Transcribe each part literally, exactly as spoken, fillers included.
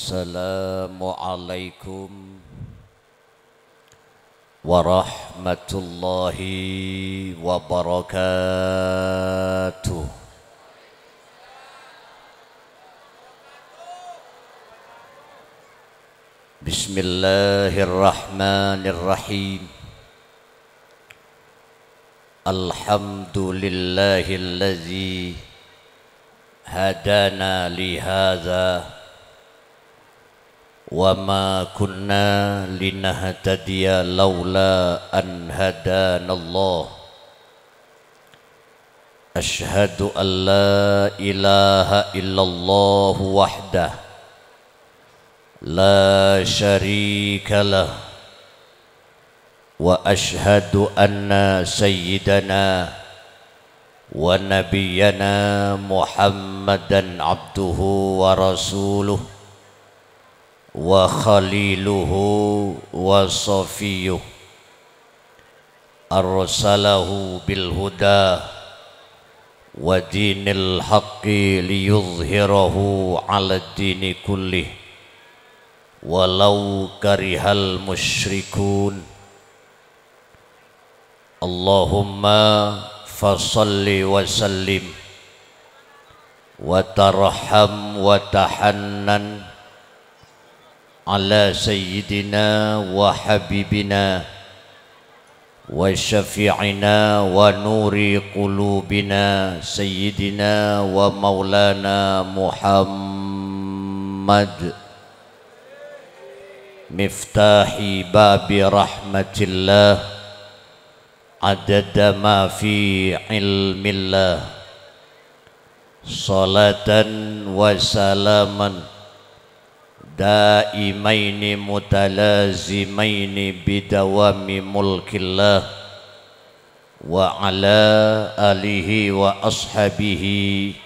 Assalamualaikum warahmatullahi wabarakatuh. Bismillahirrahmanirrahim. Alhamdulillahilladzi hadana li hadza wa ma kunna linahtadiya laula an hadanallah. Asyhadu an la ilaha illallah wahdah la syarika lah. Wa asyhadu anna sayyidana wa nabiyyana Muhammadan abduhu wa rasuluh wa khaliluhu wa safiyyuh, arsalahu bil huda wa dinil haqqi liyudhhirahu 'alad dini kullih walau karihal musyrikun. Allahumma fasalli wa sallim wa tarham wa tahannan 'ala sayyidina wa habibina wa syafi'ina wa nuri qulubina sayyidina wa maulana Muhammad, miftahi babi rahmatillah, adada ma fi ilmillah, salatan wa salaman daimaini mutalazimaini bidawami mulkillah, wa ala alihi wa ashabihi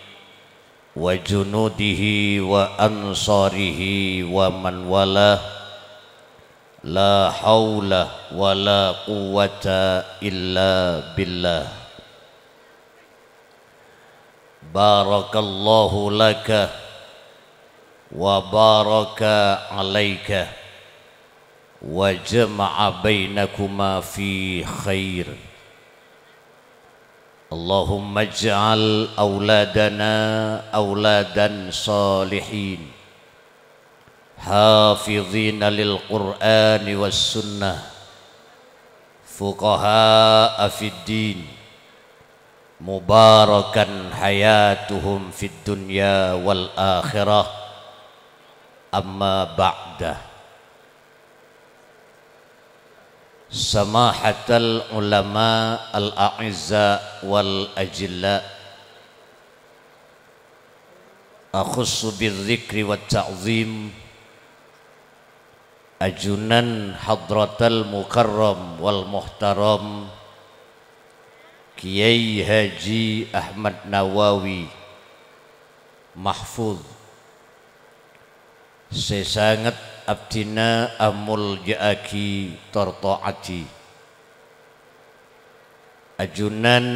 wa junudihi wa ansarihi wa man walah. La haula wa la quwwata illa billah. Barakallahu laka wa baraka alaika wa jama'a bainakuma fi khair. Allahumma ij'al auladana auladan salihin, hafizina lil Qur'ani was sunnah, fuqaha'a fid din, mubarakan hayatuhum fid dunya wal akhirah. Amma ba'da. Samahatal ulama al-a'izza wal ajilla, akhussu bidzikri wat ta'zim, ajunan hadratal mukarram wal muhtaram Kiai Haji Ahmad Nawawi Mahfuz, sè sanget abdhina amolja'aghi tor ta'adhi. Ajunan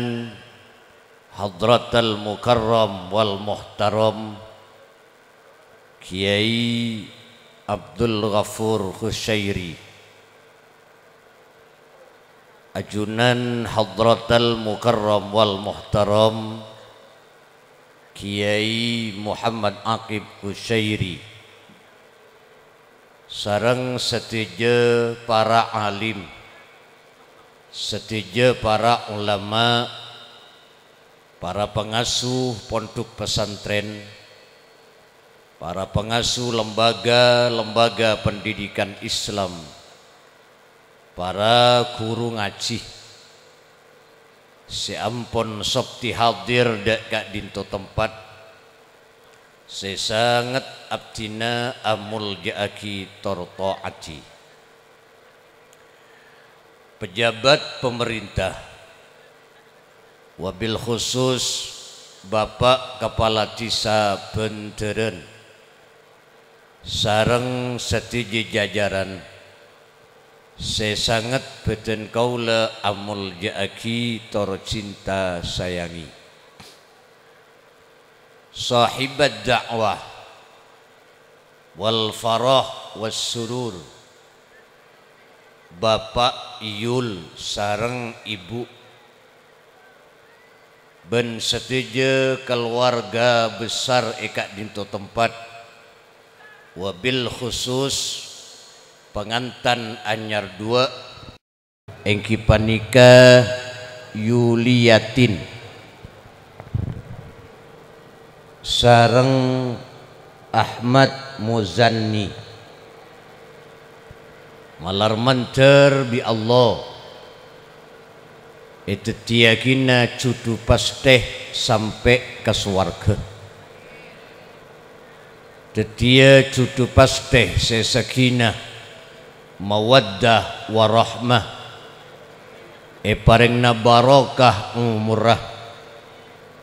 hadratal mukarram wal muhtaram Kiai Abdul Ghafur Khusyairi. Ajunan hadratal mukarram wal muhtaram Kiai Muhammad Aqib Kusyairi, sareng sadhâjâ para alim, sadhâjâ para ulama, para pangasuh pondhuk pesantren, para pangasuh lembaga-lembaga pendidikan Islam, para ghuru ngajhi sè ampon sokti hadir dâ' ka'dinto tempat, sè sanget abdhina amolja'aghi tor ta'adhi. Pejabat pemerintah, wabil khusus Bapak Kapala Dhisa Bhândhârân, sareng sadhâjâ jajaran sè sanget bâdhân kaulâ amolja'aghi tor cinta sayangi. Sahibat da'wah, Wal farah was surur, Bapak Yul sareng Ibu, bân sadhâjâ kaluwarga besar è ka'dinto tempat, wabil khusus pangantan anyar duwâ', èngghi panèka Yuliyatin sareng Ahmad Muzanni. Malar mandhâr bi' Allah èdhâddhiyâghinâ jhudhu pastè sampè' ka sowarghâ. Dhâddhiyâ jhudhu pastè sè sakinah, mawaddah, warahmah. Èparèngana barokah omorra,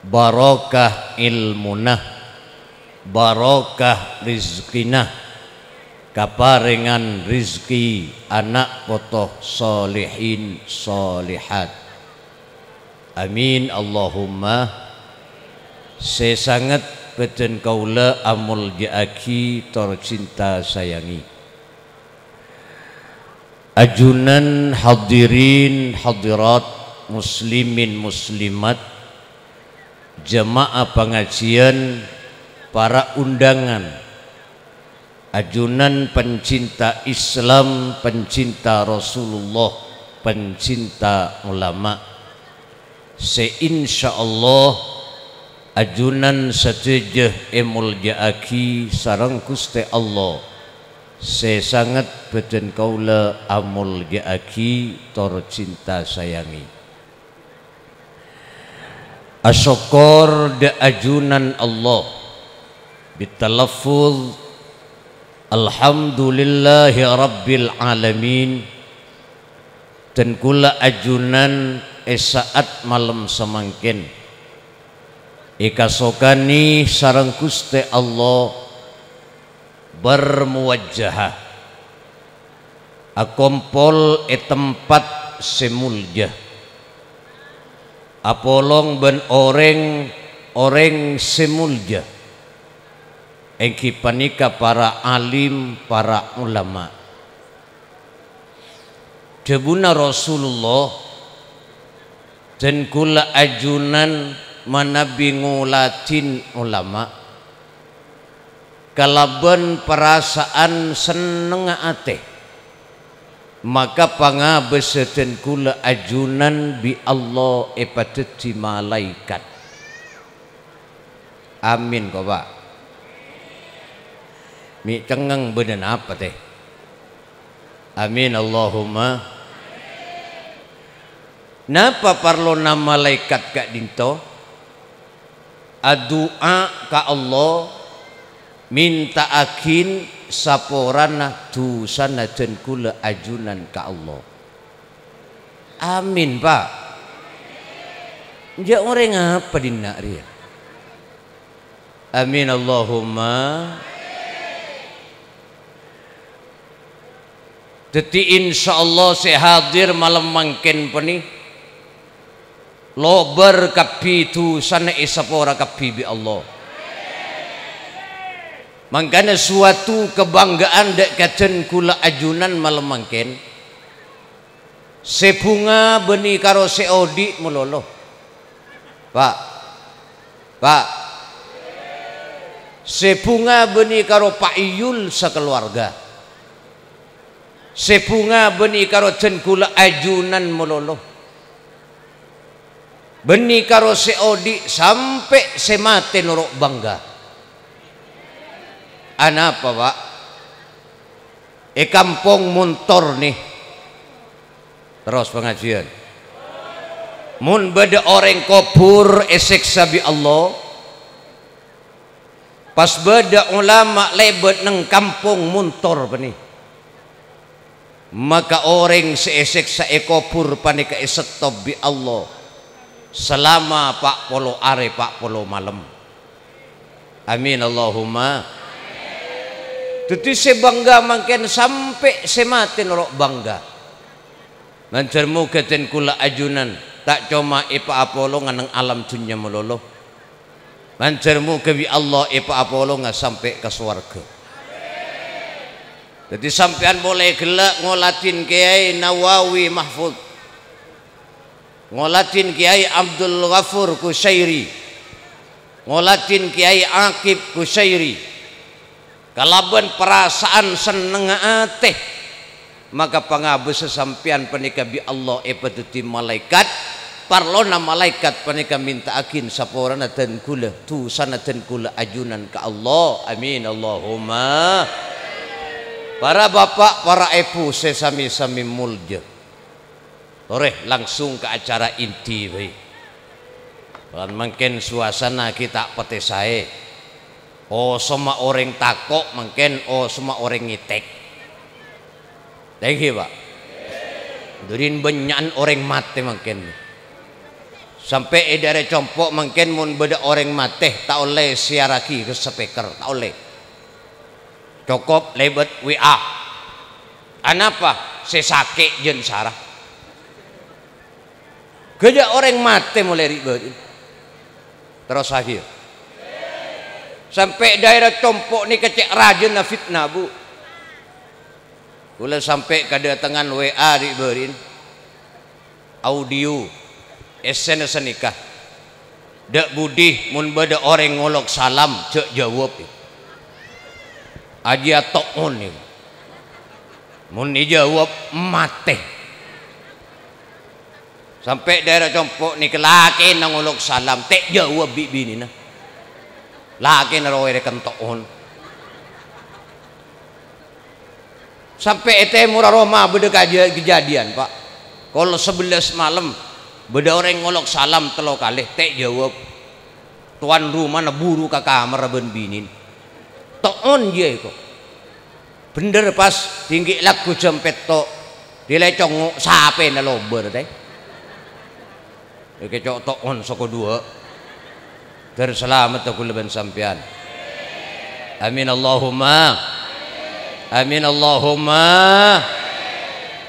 barokah èlmona, barokah rejhekkèna, kaparèngan rejhekkè ana' poto solehin solehat. Amin, Allahumma. Sè sanget bhâdhân kaulâ amolja'aghi tor cinta sayangi. Ajunan hadirin hadirat, muslimin muslimat, jamaah pangajiyân, para undangan, ajunan pencinta Islam, pencinta Rasulullah, pencinta ulama, sè insyaallah ajunan sadhâjâ èmolja'aghi sareng Ghustè Allah, sè sanget bhâdhân kaulâ amolja'aghi tor cinta sayangi. Asokkor dâ' ajunan Allah, bitalaffuz, "Alhamdulillahi Rabbil Alamin." Dân kaulâ ajunan è sa'at malem samangkèn èkasokanè sareng Ghustè Allah bermuwajjahah, akompol è tempat sè molja, apolong bân orèng-orèng sè molja, èngghi panèka para alim, para ulama. Dhâbuna Rasulullah, "Dân kaulâ ajunan manabi ngoladhin ulama kalabân parasa'an sennengnga atè, maka pangabâssa dân kaulâ ajunan bi' Allah èpadhâddhi malaèkat." Amin, ko, Pa'. Mè' cengngeng bâdâna apa, tè? Amin, Allahumma. Napa parlona malaèkat ka'dinto? Adu'a ka Allah, mènta'aghin saporana dhusana dân kaulâ ajunan ka Allah. Amin, Pa'. Jâ' orèng apa dinna' rèya? Amin, Allahumma. Dhâddhi, insyaallah sè hadir malem mangkèn panè lobâr kabbhi dhusana èsapora kabbhi bi' Allah. Mangkana suwatu kabhângga'an dâ' ka dân kaulâ ajunan malem mangkèn. Sè bhunga bânnè karo sè odi' malolo. Pa'. Pa'. Sè bhunga bânnè karo Pa' Iyul sakalowarga. Sè bhunga bânnè karo dân kaulâ ajunan malolo. Bânnè karo sè odi' sampè' sè matè noro' bângghâ. Anapa, Pa'? È Kampong Montor, nè. Terros pangajiyân. Mon bâdâ orèng kobhur èsèksa bi' Allah, pas bâdâ ulama lèbât neng Kampong Montor panè, maka orèng sè èsèksa è kobhur panèka èsettop bi' Allah salama pa' polo arè, pa' polo malem. Amin, Allahumma. Dhâddhi sè bângghâ mangkèn sampè' sè matè noro' bângghâ. Manjhâr moghâ dân kaulâ ajunan ta' coma èpaapolonga neng alam dhunnya malolo. Manjhâr moghâ bi' Allah èpaapolonga sampè' ka sowarghâ. Dhâddhi sampèyan molaè ghellâ' ngoladhin Kèyaè Nawawi Mahfud, ngoladhin Kèyaè Abdul Ghafur Qusyairi, ngoladhin Kèyaè Aqib Qusyairi, kalabân parasaan sennengnga atè, maka pangabâssa sampèyan panèka bi' Allah èpadhâddhi malaèkat. Parlona malaèkat panèka mènta'aghin saporana dân kaulâ, dhusana dân kaulâ ajunan ka Allah. Amin, Allahumma. Para bapa', para èbhu sè sami-sami molja. Torè langsung ka acara inti bhâi. Polana mangkèn suasana ghi' ta' patè saè. Osomma orèng tako' mangkèn, osomma orèng ngètèk. Thank you, Pak. Durin bânnya'an orèng matè mangkèn. Sampè' è dhaèra compo' mangkèn mon bâdâ orèng matè, ta' ollè sèyarraghi ka speaker, ta' ollè. Cokop lèbât W A. Anapa? Sè sakè' jân sara. Ghâjâ' orèng matè molaè ri'-bâri'na. Terros akhir. Sampè' dhaèra compo' nèka cè' rajâna fitna, Bu. Kaulâ sampè' kadâtengan W A ri'-bâri'na. Audio. Essèna sanèka. Dâ' budi mon bâdâ orèng ngolok salam, jhâ' jâwâb. Ajiyâ to'on, nèko. Mon èjâwâb, matè. Sampè' dhaèra compo' nèka lakèna ngolok salam, ta' èjâwâb bi' binèna. Lakèna rowa èrèken to'on. Sampè' è tèmorra roma bâdâ kaja-, kajhâdhiyân, Pak. Kol sabellâs malem, bâdâ orèng ngolok salam tello kalè, ta' èjâwâb. Towan romana buru ka kamarra bân binèna. To'on jiyâ èko. Bhendher pas dhingghi' lagghu jam pètto', dilè congngo' sapèna lobâr, tè. Èkè co' to'on soko duwâ'. Dhâr salamet kaulâ bân sampèyan. Amin Allahumma. Amin Allahumma.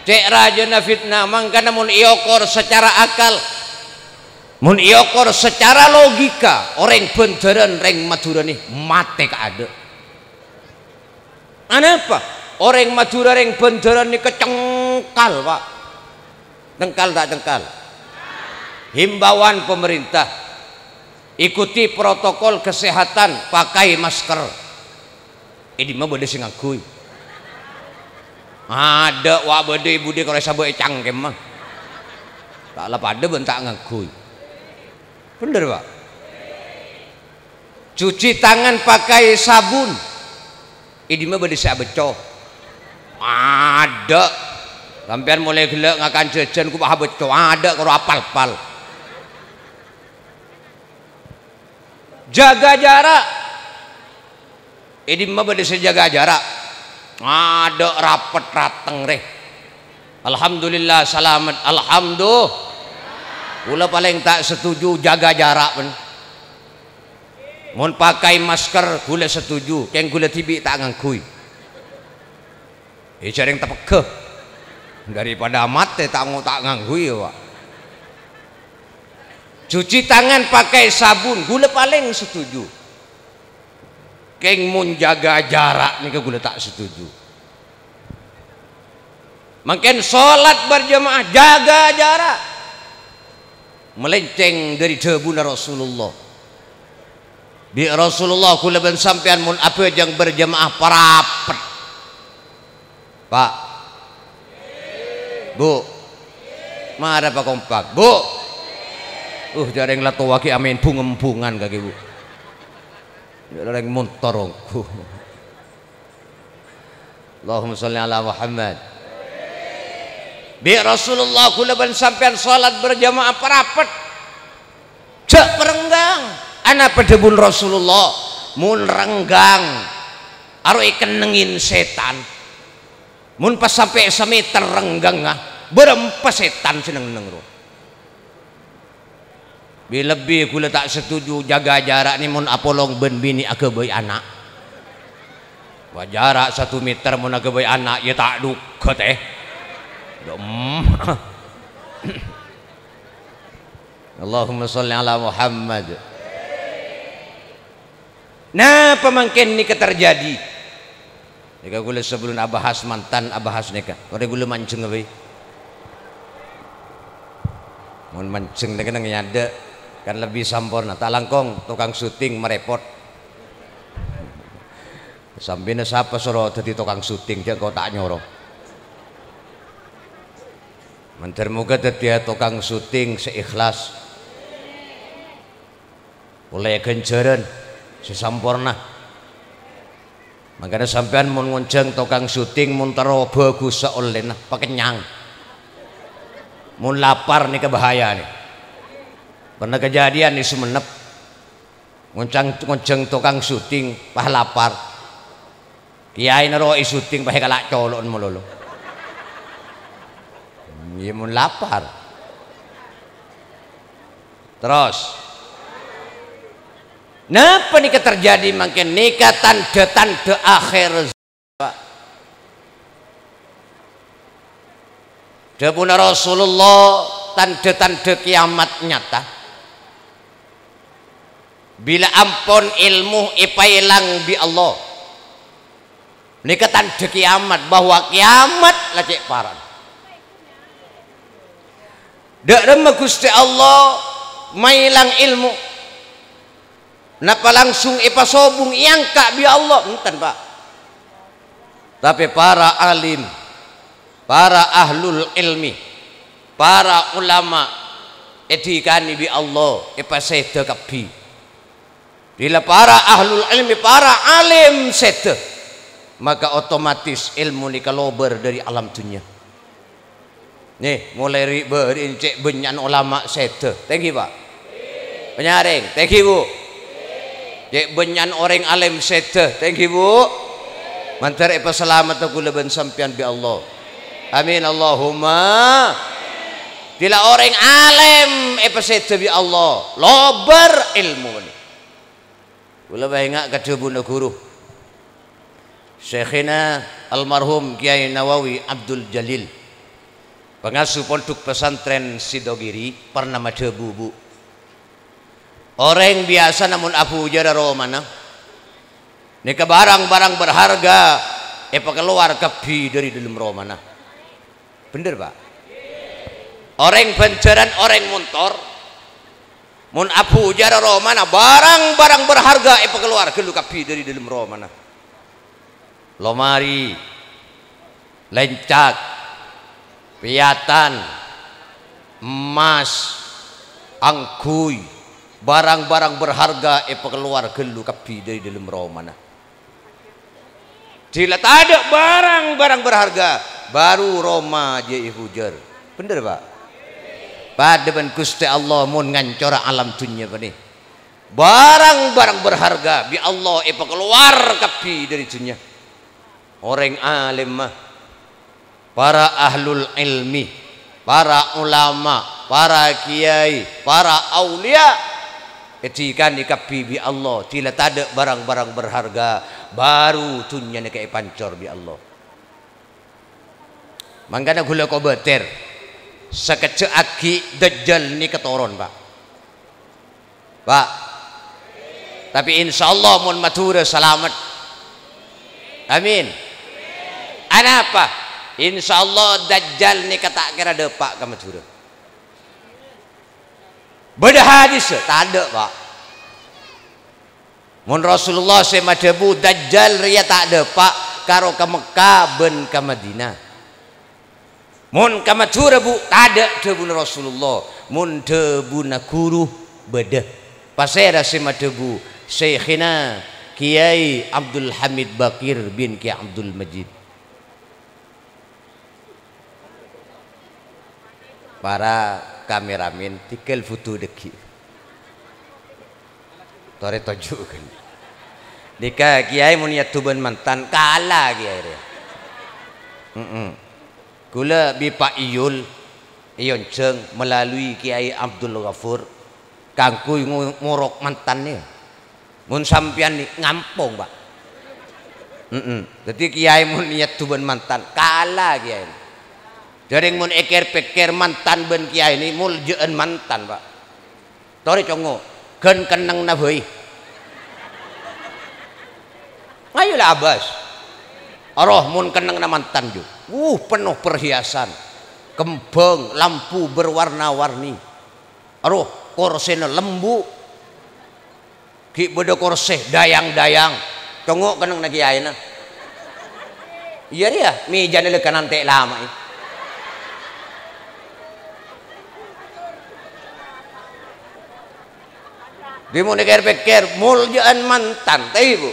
Cè' rajâna fitna, mangkana mon èokor sacara akal, mon èokor sacara logika, orèng bhândhârân rèng Madhurâ nè matè kaadâ'. Anapa? Orèng Madhurâ rèng bhândhârân nèka cengkal, Pak. Cengkal ta' cengkal? Himbauan pemerintah, ikuti protokol kesehatan, pakai masker. È dimma bâdâ sè ngangghuy? Adâ', wa' bâdâ è budi karo èsabâ' è cangkemma. Ta' la padâ bân ta' ngangghuy. Bhendher, Pak? Cuci tangan pakai sabun. È dimma bâdâ sè abecco? Adâ'. Sampèyan molaè ghellâ' ngakan jhâjhân, ko' abecco, adâ' karo apal-pal. Jaga jarak. È dimma bâdâ sè jaga jarak? Adâ' rapet rateng rè. Alhamdulillah salamet. Alhamdu-, kaulâ palèng ta' setuju jaga jarak, bân. Mon pakai masker, kaulâ setuju, kèng kaulâ dhibi' ta' ngangghuy. È, jhâreng tapeggâ. Daripada matè ta' ngo-, ta' ngangghuy, ya, Pak. Cuci tangan pakai sabun, kaulâ palèng setuju. Kèng mon jaga jarak nèka kaulâ ta' setuju. Mangkèn sholat berjamaah, jaga jarak. Melenceng dâri dhâbuna Rasulullah. Bi' Rasulullah, kaulâ bân sampèyan mon abhâjâng berjamaah parapet. Pak. Bu. Mara pakompak, Bu. Uh, jhâreng la towa ghi' amèn bung-embungan kakè, Bu. Ya, orèng montor ongghu. Allahumma sholli ala Muhammad. Bi' Rasulullah kaulâ bân sampèyan sholat berjamaah parapet. Jhâ' parenggang. Anapa dhâbuna Rasulullah? Mon renggang, aro èkennengngè sètan. Mon pas sampè' samèter renggangnga, bârâmpa sètan sè neng-enneng rowa. Bi-, lebbi kaulâ ta' setuju jaga jarak nè mon apolong bân binè aghâbây ana'. Wa, jarak satu meter mon aghâbây ana', ya ta' dhugat, eh. Dom. Allahumma sholli ala Muhammad. Napa mangkèn nèka terjadi? Nèka ghulâ sabellunna abahas mantan, abahas nèka. Orèng ghulâ manjheng bhâi. Mon manjheng nèka neng nyadâ', kan lebbi samporna. Ta' langkong tokang syuting marèpot. Sampèyan sapa soro dhâddhi tokang syuting, jhâ' engko' ta' nyoro. Mandhâr moghâ dhâddhiyâ tokang syuting sè ikhlas. Ollè ghânjhârân sè samporna. Mangkana sampèyan mon ngonjhâng tokang syuting, mon terro bhâghussa ollèna, pakennyang. Mon lapar nèka bahayana. Pernah kejadian è Sumenep. Ngoncang-, ngonjhâng tokang syuting, pas lapar. Kèyaèna rowa è syuting, pas èkala' colo'en malolo. Iyâ, mon lapar. Terros. Napa nèka terjadi mangkèn? Nèka tandhâ-tandhâ akhèr. Dhâbuna Rasulullah, tandhâ-tandhâ kiamat nyata. Bilâ ampon èlmo èpaèlang bi' Allah. Nèka tandhâ kiamat, bahwa kiamat la cè' para'na. Dâ' remma Ghustè Allah maèlang èlmo. Napa langsung èpasobung, èangka' bi' Allah? Enten, Pa'. Tapè para alim, para ahlul ilmi, para ulama èdhikanè bi' Allah, èpasèdhâ kabbhi. Bilâ para ahlul ilmi, para alim sèdhâ, maka otomatis èlmo nèka lobâr dâri alam dhunnya. Nè, molaè ri'-bâri'en cè' bânnya'an olama sèdhâ. Tèngghi, Pa'. Panyarèng, tèngghi, Bu. Cè' bânnya'an orèng alim sèdhâ. Tèngghi, Bu. Mandhâr èpasalamettâ kaulâ bân sampèyan bi' Allah. Amin, Allahumma. Bilâ orèng alim èpasèdhâ bi' Allah, lobâr èlmo nè. Kaulâ maènga' ka dhâbuna ghuru, Syaikhina Almarhum Kèyaè Nawawi Abdul Jalil, pangasuh Pondhuk Pesantren Sidogiri, pernah madhâbu, Bu, orèng biyasana mon abhujârâ romana, nèka barang-barang berharga èpakalowar kabbhi dâri dâlem romana. Bhender, Pa'? Orèng Banjaran, orèng Montor, mon abhujârâ romana, barang-barang berharga èpakalowar ghâllu kabbhi dâri dâlem romana. Lomari, lèncak, pèyatan, emmas, angghuy, barang-barang berharga èpakalowar ghâllu kabbhi dâri dâlem romana. Dila tadâ' barang-barang berharga, baru roma jiyâ èbhujâr. Bhender, Pa'? Padâ bân Ghustè Allah mon ngancora alam dhunnya panè. Barang-barang berharga bi' Allah èpakalowar kabbhi dâri dhunnya. Orèng alim, Ma. Para ahlul ilmi, para ulama, para kèyaè, para auliya, èdhikanè kabbhi bi' Allah, dila tadâ' barang-barang berharga, baru dhunnya nèka èpancor bi' Allah. Mangkana ghulâ kobâtèr, sakejjhâ' aghi' Dajjal nèka toron, Pa'. Pa'. Tapè insyaallah mon Madhurâ salamet. Amin. Anapa? Insyaallah Dajjal nèka ta' kèra dâpa' ka Madhurâ. Bâdâ hadis? Tadâ', Pa'. Mon Rasulullah sè madhâbu Dajjal rèya ta' dâpa' karo ka Mekkah bân ka Madinah. Mon ka Madhurâ, Bu, tadâ' dhâbuna Rasulullah. Mon dhâbuna ghuru, bâdâ. Pasèra sè madhâbu? Syaikhina Kèyaè Abdul Hamid Bakir bin Kèyaè Abdul Majid. Para kameramen, tèghâl foto dâggi'. Torè toju' kan. Nèka Kèyaè mon èyaddu bân mantan, kala Kèyaè rèya. Heeh. Ghulâ bi' Pa' Iyul èyonjhâng melalui Kèyaè Abdul Ghafur kaangghuy ngo-, ngorok mantanna. Mon sampèyan ni-, ngampong, Pa'. Heeh. Dhâddhi Kèyaè mon èyaddu bân mantan, kala Kèyaè. Jhârèng mon èkèr-pèkkèr mantan bân Kèyaè ni moljâ'ân mantan, Pa'. Torè congngo', ghân kennengnga bhâi. Ayo la abâs. Aroh mon kennengnganna mantan, jhu. Wuh, penuh perhiasan, kembang, lampu berwarna-warni. Aroh, korsèna lembu'. Ghi' bâdâ korsè dayang-dayang. Congngo' kennengnganna kèyaèna. Iyâ rèya, mèjana lè kananté' lama'a. Dhimmo nèkèr-pèkkèr, molja'an mantan, ta' èbu?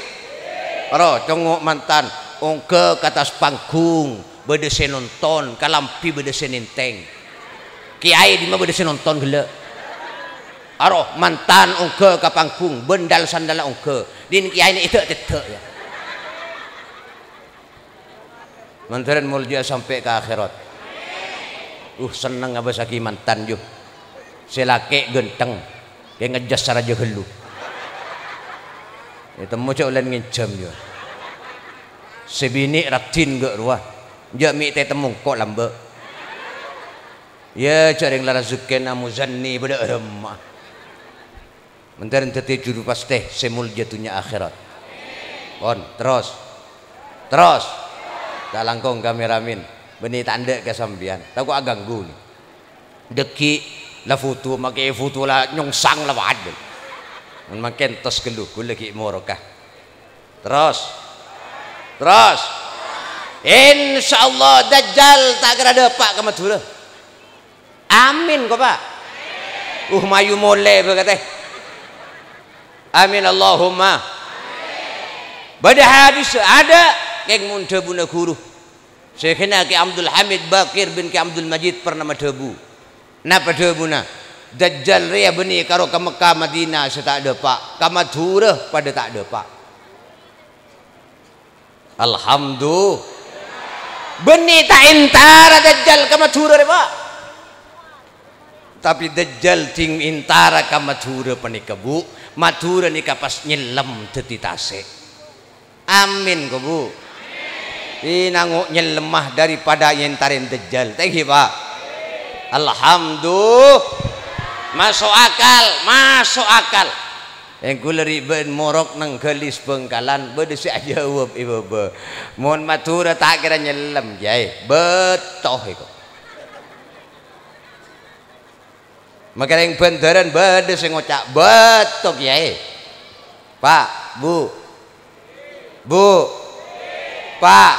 Ro, congngo' mantan, ongghâ ka attas panggung, bâdâ sè nonton, kalambhi bâdâ sè nèntèng. Kèyaè dhimma bâdâ sè nonton ghellâ'. Aro, mantan ongghâ ka panggung, bân dal-sandalla ongghâ. Dhing kèyaèna èdâ'-tèdâ', yâ. Mandhârân molja sampè' ka akhèrat. Uh, senneng abâssaghi mantan, jhu. Sè lakè' ghântheng, kè ngejjhâs sarajâ ghâllu. Ètemmo jhâ' ollèna ngènjhâm, jhu. Sè binè' raddhin ghâ' rowa. Jhâ' mè' tètemmo engko' lambâ'. Yâ, jhâ' rèng la razekkèna Muzanni bâdâ remma. Mandhârân dhâddhi juru pastè sè molja dhunnya akhèrat. Pon, terros. Terros. Ta' langkong kameramen. Bânnè ta' endâ' ka sampèyan. Tako' aghânggu, nè. Dhâggi' la foto, makè foto la nyongsang la padâ. Mon mangkèn tos ghâllu, ghulâ ghi' moroka. Terros. Terros. Insyaallah Dajjal ta' kèra dâpa' ka Madhurâ. Amin, ko, Pa'. Uh, mayu molè bâ katè. Amin, Allahumma. Bâdâ hadis, adâ', kèng mon dhâbuna ghuru. Syaikhina Kè Abdul Hamid Baqir bin Kè Abdul Majid pernah madhâbu. Napa dhâbuna? Dajjal rèya bânnè karo ka Mekkah Madinah sè ta' dâpa', ka Madhurâ padâ ta' dâpa'. Alhamdu-, bânnè ta' entara Dajjal ka Madhurâ rè, Pa'. Tapè Dajjal dhing entara ka Madhurâ panèka, Bu. Madhurâ nèka pas nyellem dhâddhi tasè'. Amin, ko, Bu. Ih, nango' nyellemma daripada èntarè Dajjal. Thank you, Pa'. Alhamdu-, maso' akal, maso' akal. Èngghu lè ribâ'ân morok neng Galis Bangkalan, bâdâ sè ajâwâb è bâbâ. Mon Madhurâ ta' kèra nyellem, Kèyaè. Bâto èko. Makè rèng Bhândarân bâdâ sè ngoca', "Bâto, Kèyaè." Pa', Bu. Bu. Pa'.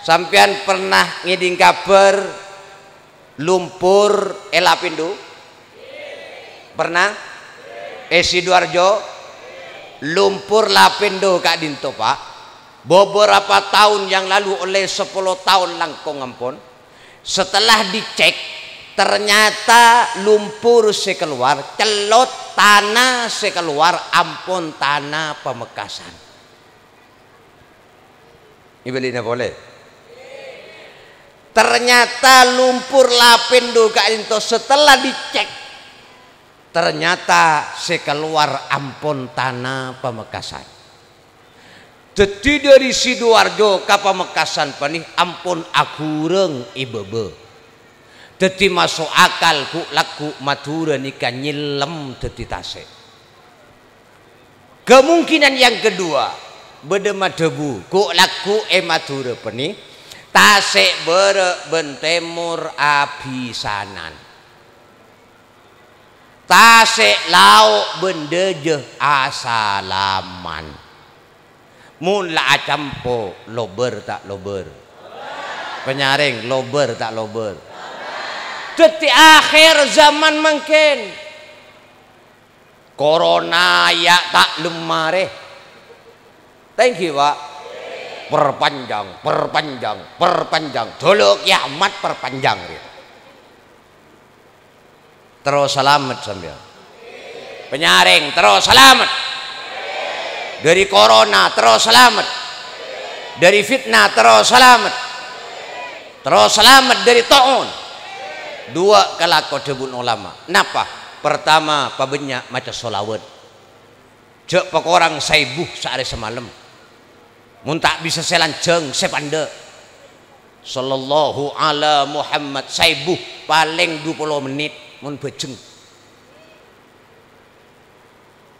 Sampèyan pernah ngèdhing kabhâr lumpur è Lapèndo? Pernah? È Sidoarjo? Lumpur Lapèndo ka'dinto, Pa'. Beberapa tahun yang lalu, ollè sapolo taon langkong ampon, setelah dicek, ternyata lumpur sè kalowar, cellot tana sè kalowar ampon tana Pamekasan. Èbâlina polè. Ternyata lumpur Lapèndo ka'dinto setelah dicek, ternyata sè kalowar ampon tana Pamekasan. Dhâddhi, dhâri Sidoarjo ka Pamekasan panè ampon aghurâng è bâbâ. Dhâddhi, maso' akal ghu'-lagghu' Madhurâ nèka nyellem dhâddhi tasè'. Kemungkinan yang kedua, bâdâ madhâbu, ghu'-lagghu' è Madhurâ panè, tasè' bârâ' bân tèmor abhisanan. Tasè' lao' bân dâjâ asalaman. Mon la acampo, lobâr ta' lobâr? Panyarèng, lobâr ta' lobâr? Dhâddhi, akhèr zaman mangkèn. Corona ya' ta' lem marè. Thank you, Pa'. Perpanjang, perpanjang, perpanjang. Dolo kiamat perpanjang, ya. Terro salamet sampèyan. Panyarèng, terro salamet. Dhâri corona, terro salamet. Dhâri fitnah, terro salamet. Terro salamet dhâri ta'un. Duwâ' kalako dhâbuna ulama. Napa? Pertama, pabânnya' maca sholawat. Jhâ' pakorang saèbu saarè samalem. Mon ta' bisa sè lanjhâng, sè pandâ'. Sallallahu ala Muhammad, saèbu palèng dupolo mennit, mon bhâjheng.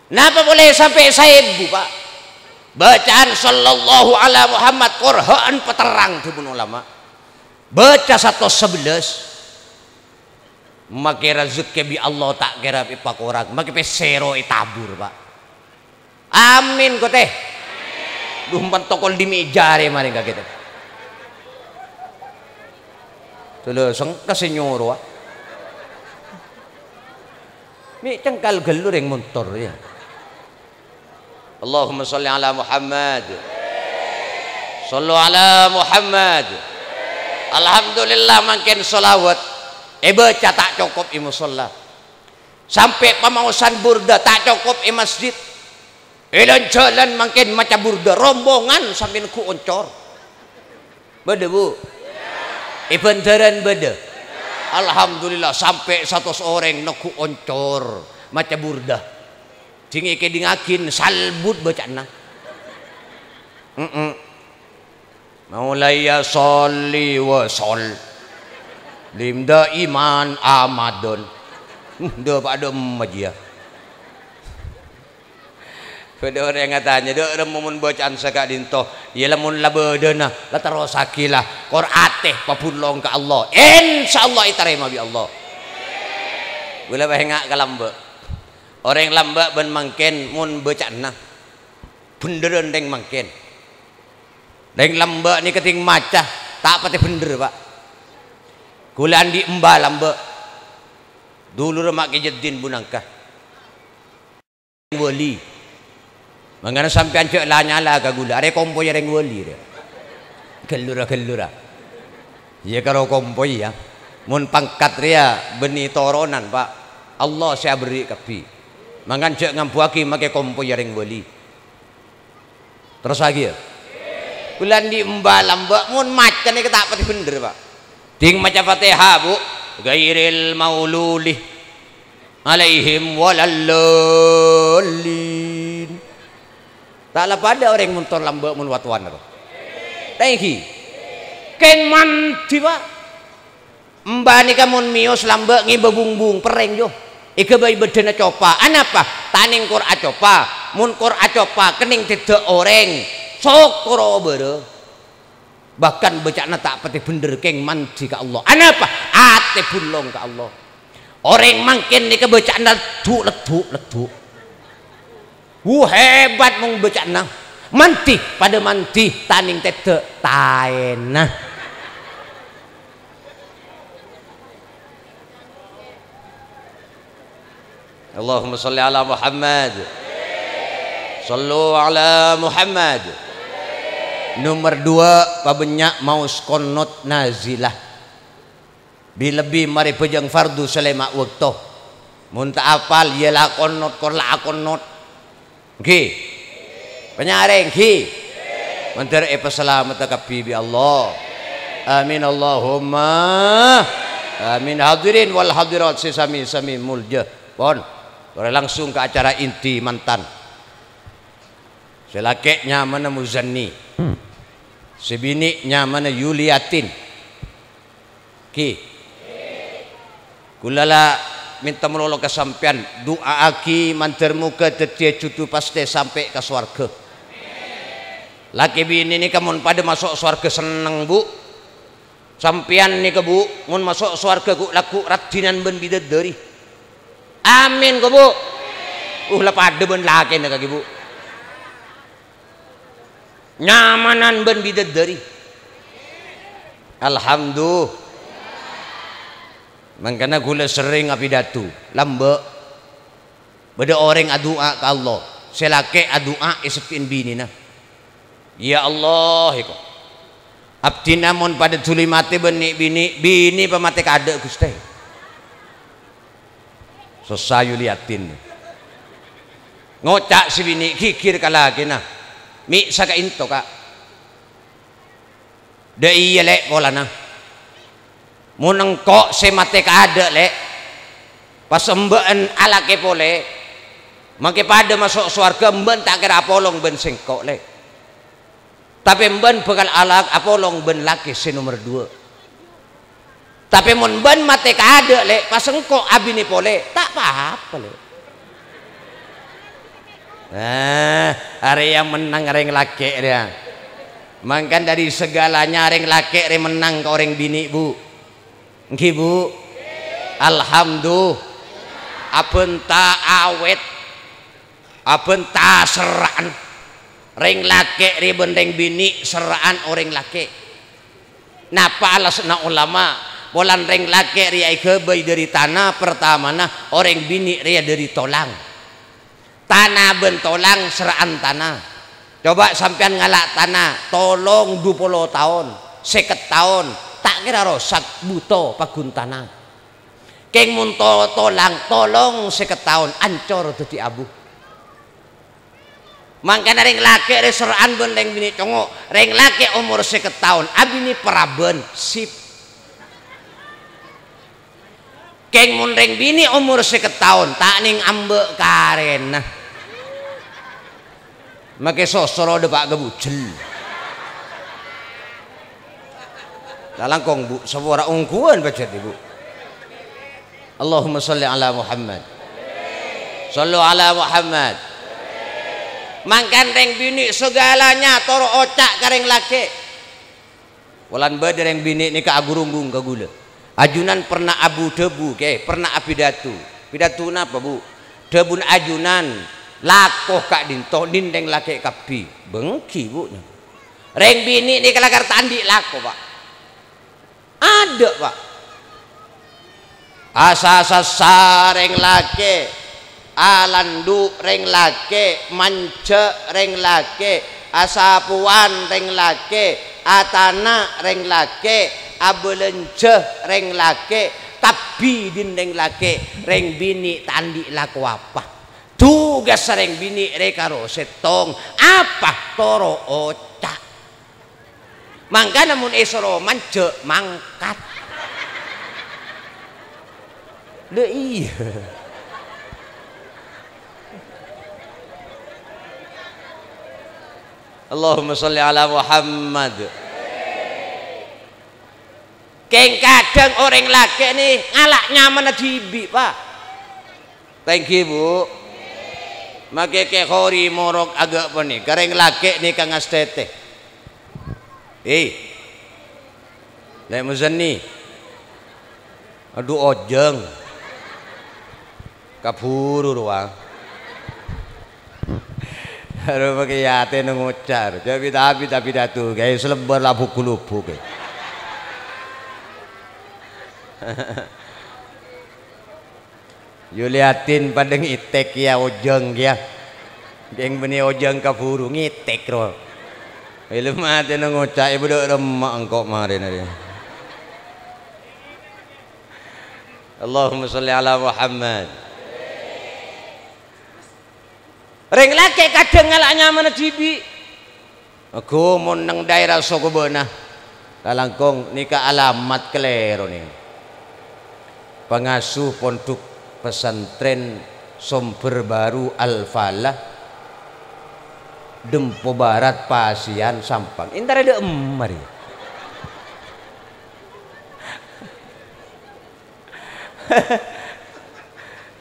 Napa polè sampè' saèbu, Pa'? Bâcaan sallallahu ala Muhammad Qur'an paterrang dhâbuna ulama. Bâca satos sabellâs. Make razekke bi' Allah ta' kèra èpakorang, make pèssèro ètabur, Pak. Amin, kote. Duh, mantokol dimi jare maring ka kita. Tolo sengka se nyoro, ah. Mi' cengkal ghellu reng montor, ya. Allahumma sholli ala Muhammad. Shollu ala Muhammad. Alhamdulillah, mangken sholawat èbâca ta' cokop è mosolla. Sampè' pamaosan burda ta' cokop è masjid. È lan-jhâlân mangken maca burda, rombongan sampè' neggu' oncor. Bâdâ, Bu? È Bandaran bâdâ. Alhamdulillah, sampè' satos orèng neggu' oncor maca burda. Dingngè-kèdingngaghin salbut bâca'na. Mm-mm. Maulaya sholli wa sallim daiman amadon. Dâ' padâ majiyâ. Bâdâ orèng atanya, "Dâ' remma mon bâca'an saka'dinto?" "Iyâ, lamon la bâdâna, la terrossaghi la. Kor atè pabhulong ka Allah. Insyaallah ètarèma bi' Allah." Ghulâ pènga' ka lambâ'. Orèng lambâ' bân mangkèn mon bâca'na bhendherrân rèng mangkèn. Rèng lambâ' nèka tèng maca, ta' patè bhendher, Pak. Ghulâ andi' emba lambâ'. Dulurra Ma' Kèjeddin Bunangka. Wali. Mangkana sampèyan jhâ' la-nyala ka ghulâ, arè kompoyya rèng wali, rè. Ghellura-ghellura. Iyâ, karo kompoyya. Mon pangkat rèya bânnè toronan, Pak. Allah sè aberri' kabbhi. Mangkana jhâ' ngambuwâghi makè kompoyya rèng wali. Terrossaghi, yâ. Bulân di emba lambâ' mon maca nèka ta' patè bhendher, Pak. Ding maca Fatihah, Bu. Ghairil maululi alaihim waladdallin. Ta' la padâ orèng montor lambâ' mon watowan, ro. Thank you. Kèng mandhi, Pak. Emba nèka mon mèyos lambâ' ngèbâ bungbung, perrèng, jo. Èghâbây bâddhânna copa. Anapa? Tanèng kor acopa. Mon kor acopa, kennèng tèdâ' orèng. Sokkorra bârâ. Bahkan bâca'na ta' patè bhendher kèng mandhi ka Allah. Anapa? Atè bulong ka Allah. Orèng mangkèn nèka bâca'na leddhu', leddhu', leddhu'. Wu, hebat mon bâca'na. Mandhi, padâ mandhi, tanèng tèdâ' taèna. Allahumma sholli ala Muhammad. Shollu ala Muhammad. Nomer dua, pabânnya' maos qonot nazilah. Bi-, lebbi marè bhâjâng fardhu sè lèma' bâkto. Mon ta' apal, yâ la qonot, kor la aqonot. Èngghi? Panyarè, èngghi? Mandhâr èpasalamedhâ kabbhi bi' Allah. Amin, Allahumma amin. Hadirin wal hadirat sè sami-sami molja. Pon, torè langsung ka acara inti mantan. Sè lakè' nyamana Muzanni. Sè binè' nyamana Yuliatin. Ghi. Kaulâ la mènta malolo ka sampèyan, du'aaghi mandhâr moghâ dhâddhiyâ jhudhu pastè sampè' ka sowarghâ. Lakè binè nèka mon padâ maso' sowarghâ senneng, Bu. Sampèyan nèka, Bu, mon maso' sowarghâ ghu'-lagghu' raddhinan bân bidadari. Amin, ko, Bu. Uh, la padâ bân lakèna kakè, Bu. Nyamanan bân bidadari. Alhamdulillah. Mangkana kaulâ serrèng apidato, lambâ'. Bâdâ orèng adu'a ka Allah, sè lakè' adu'a èseddhi'in binèna. "Ya Allah," èko, "abdhina mon padâ dhuli matè bân nè'-binè', binè pamatè kaadâ', Ghustè." Sossa Yuliatin. Ngoca' sè binè' ghighir ka lakèna, "Mè' saka'ènto, Ka'?" "Dâ' iyâ, Lè', polana. Mon engko' sè matè kaadâ', Lè', pas embâ'ân alakè polè, makè padâ maso' sowarghâ, embâ'ân ta' kèra apolong bân sèngko', Lè'. Tapè embâ'ân bhâkal ala-, apolong bân lakè sè nomer duwâ'. Tapè mon embâ'ân matè kaadâ', Lè', pas engko' abinè polè, ta' pa-apa, Lè'." Nah, Arèya mennang rèng lakè' rèya. Mangkana dhâri saghâlâna rèng lakè' rè mennang ka orèng binè', Bu. Ènggi, Bu? Alhamdu-, abhânta awèt, abhânta serra'an. Rèng lakè' rè bân rèng binè' serra'an orèng lakè'. Napa alasanna ulama? Polana rèng lakè' rèya èghâbây dhâri tana, partamana orèng binè' rèya dhâri tolang. Tana bân tolang serra'an tana. Coba sampèyan ngala' tana tolong du polo taon, sèket taon, ta' kèra rosak, bhuto, paghun tana. Kèng mon to-, tolang tolong sèket taon, ancor dhâddhi abu. Mangkana rèng lakè' rè serra'an bân rèng binè' congo'. Rèng lakè' omor sèket taon, abinè parabân, sip. Kèng mon rèng binè' omor sèket taon, ta' nèng ambâ' karèna. Makè sosoro dâpa' ka bujel. Lalangkong, Bu, sapora ongghuwân pajhât, Bu. Allahumma shalli ala Muhammad. Shallu ala Muhammad. Mangkana rèng binè' saghâlâna toro' oca' ka rèng lakè'. Polana bâdâ rèng binè' nèka agurunggung ka ghulâ. Ajunan pernah abu-dhâbu, kè, pernah apidato. Pidato napa, Bu? Dhâbuna ajunan, lako ka'dinto, dhin rèng lakè' kabbhi. Bânggi, Bu. Rèng binè' nèka lakar ta' andi' lako, Pa'. Adâ', Pa'. Asa-sassa rèng lakè', alandhu' rèng lakè', manjhâ' rèng lakè', asapowan rèng lakè', atana' rèng lakè', abâlânjhâ rèng lakè', kabbhi dhin rèng lakè', rèng binè' ta' andi' lako apa. Tugassa rèng binè' rè karo sèttong, apa? Toro' oca'. Mangkana mon èsoro manjhâ', mangkat. Lha iyâ. Allahumma shalli ala Muhammad. Kèng kadhâng orèng lakè' nè ngala' nyamana dhibi', Pa'. Thank you, Bu. Makè Kè Khori morok aghâ' panèka, rèng lakè' nèka ngastètè. Hei. Lè' Muzanni. Adhu, ojhâng. Kabhuru rowa. Aro makè atèna ngoca', jhâ' bit-abit apidato, kaè salebbâr la bhu-ghulubhu kaè. Yuliatin padâ ngètèk kèya ojhâng kèya. Kèng bânnè ojhâng kabhuru ngètèk, ro. Èlem atèna ngoca', "È, bâdâ remma' engko' marèna rè." Allahumma shalli ala Muhammad. Rèng lakè' kadhâng ngala' nyamana dhibi'. Aghâ mon neng dhaèra Sokobânah, lalangkong nèka alamat kalèro nèka. Pangasuh Pondhuk Pesantren Sumber Baru Al-Falah, Dempo Barat, Pasiyan, Sampang. Èntara dâ' emma rèya.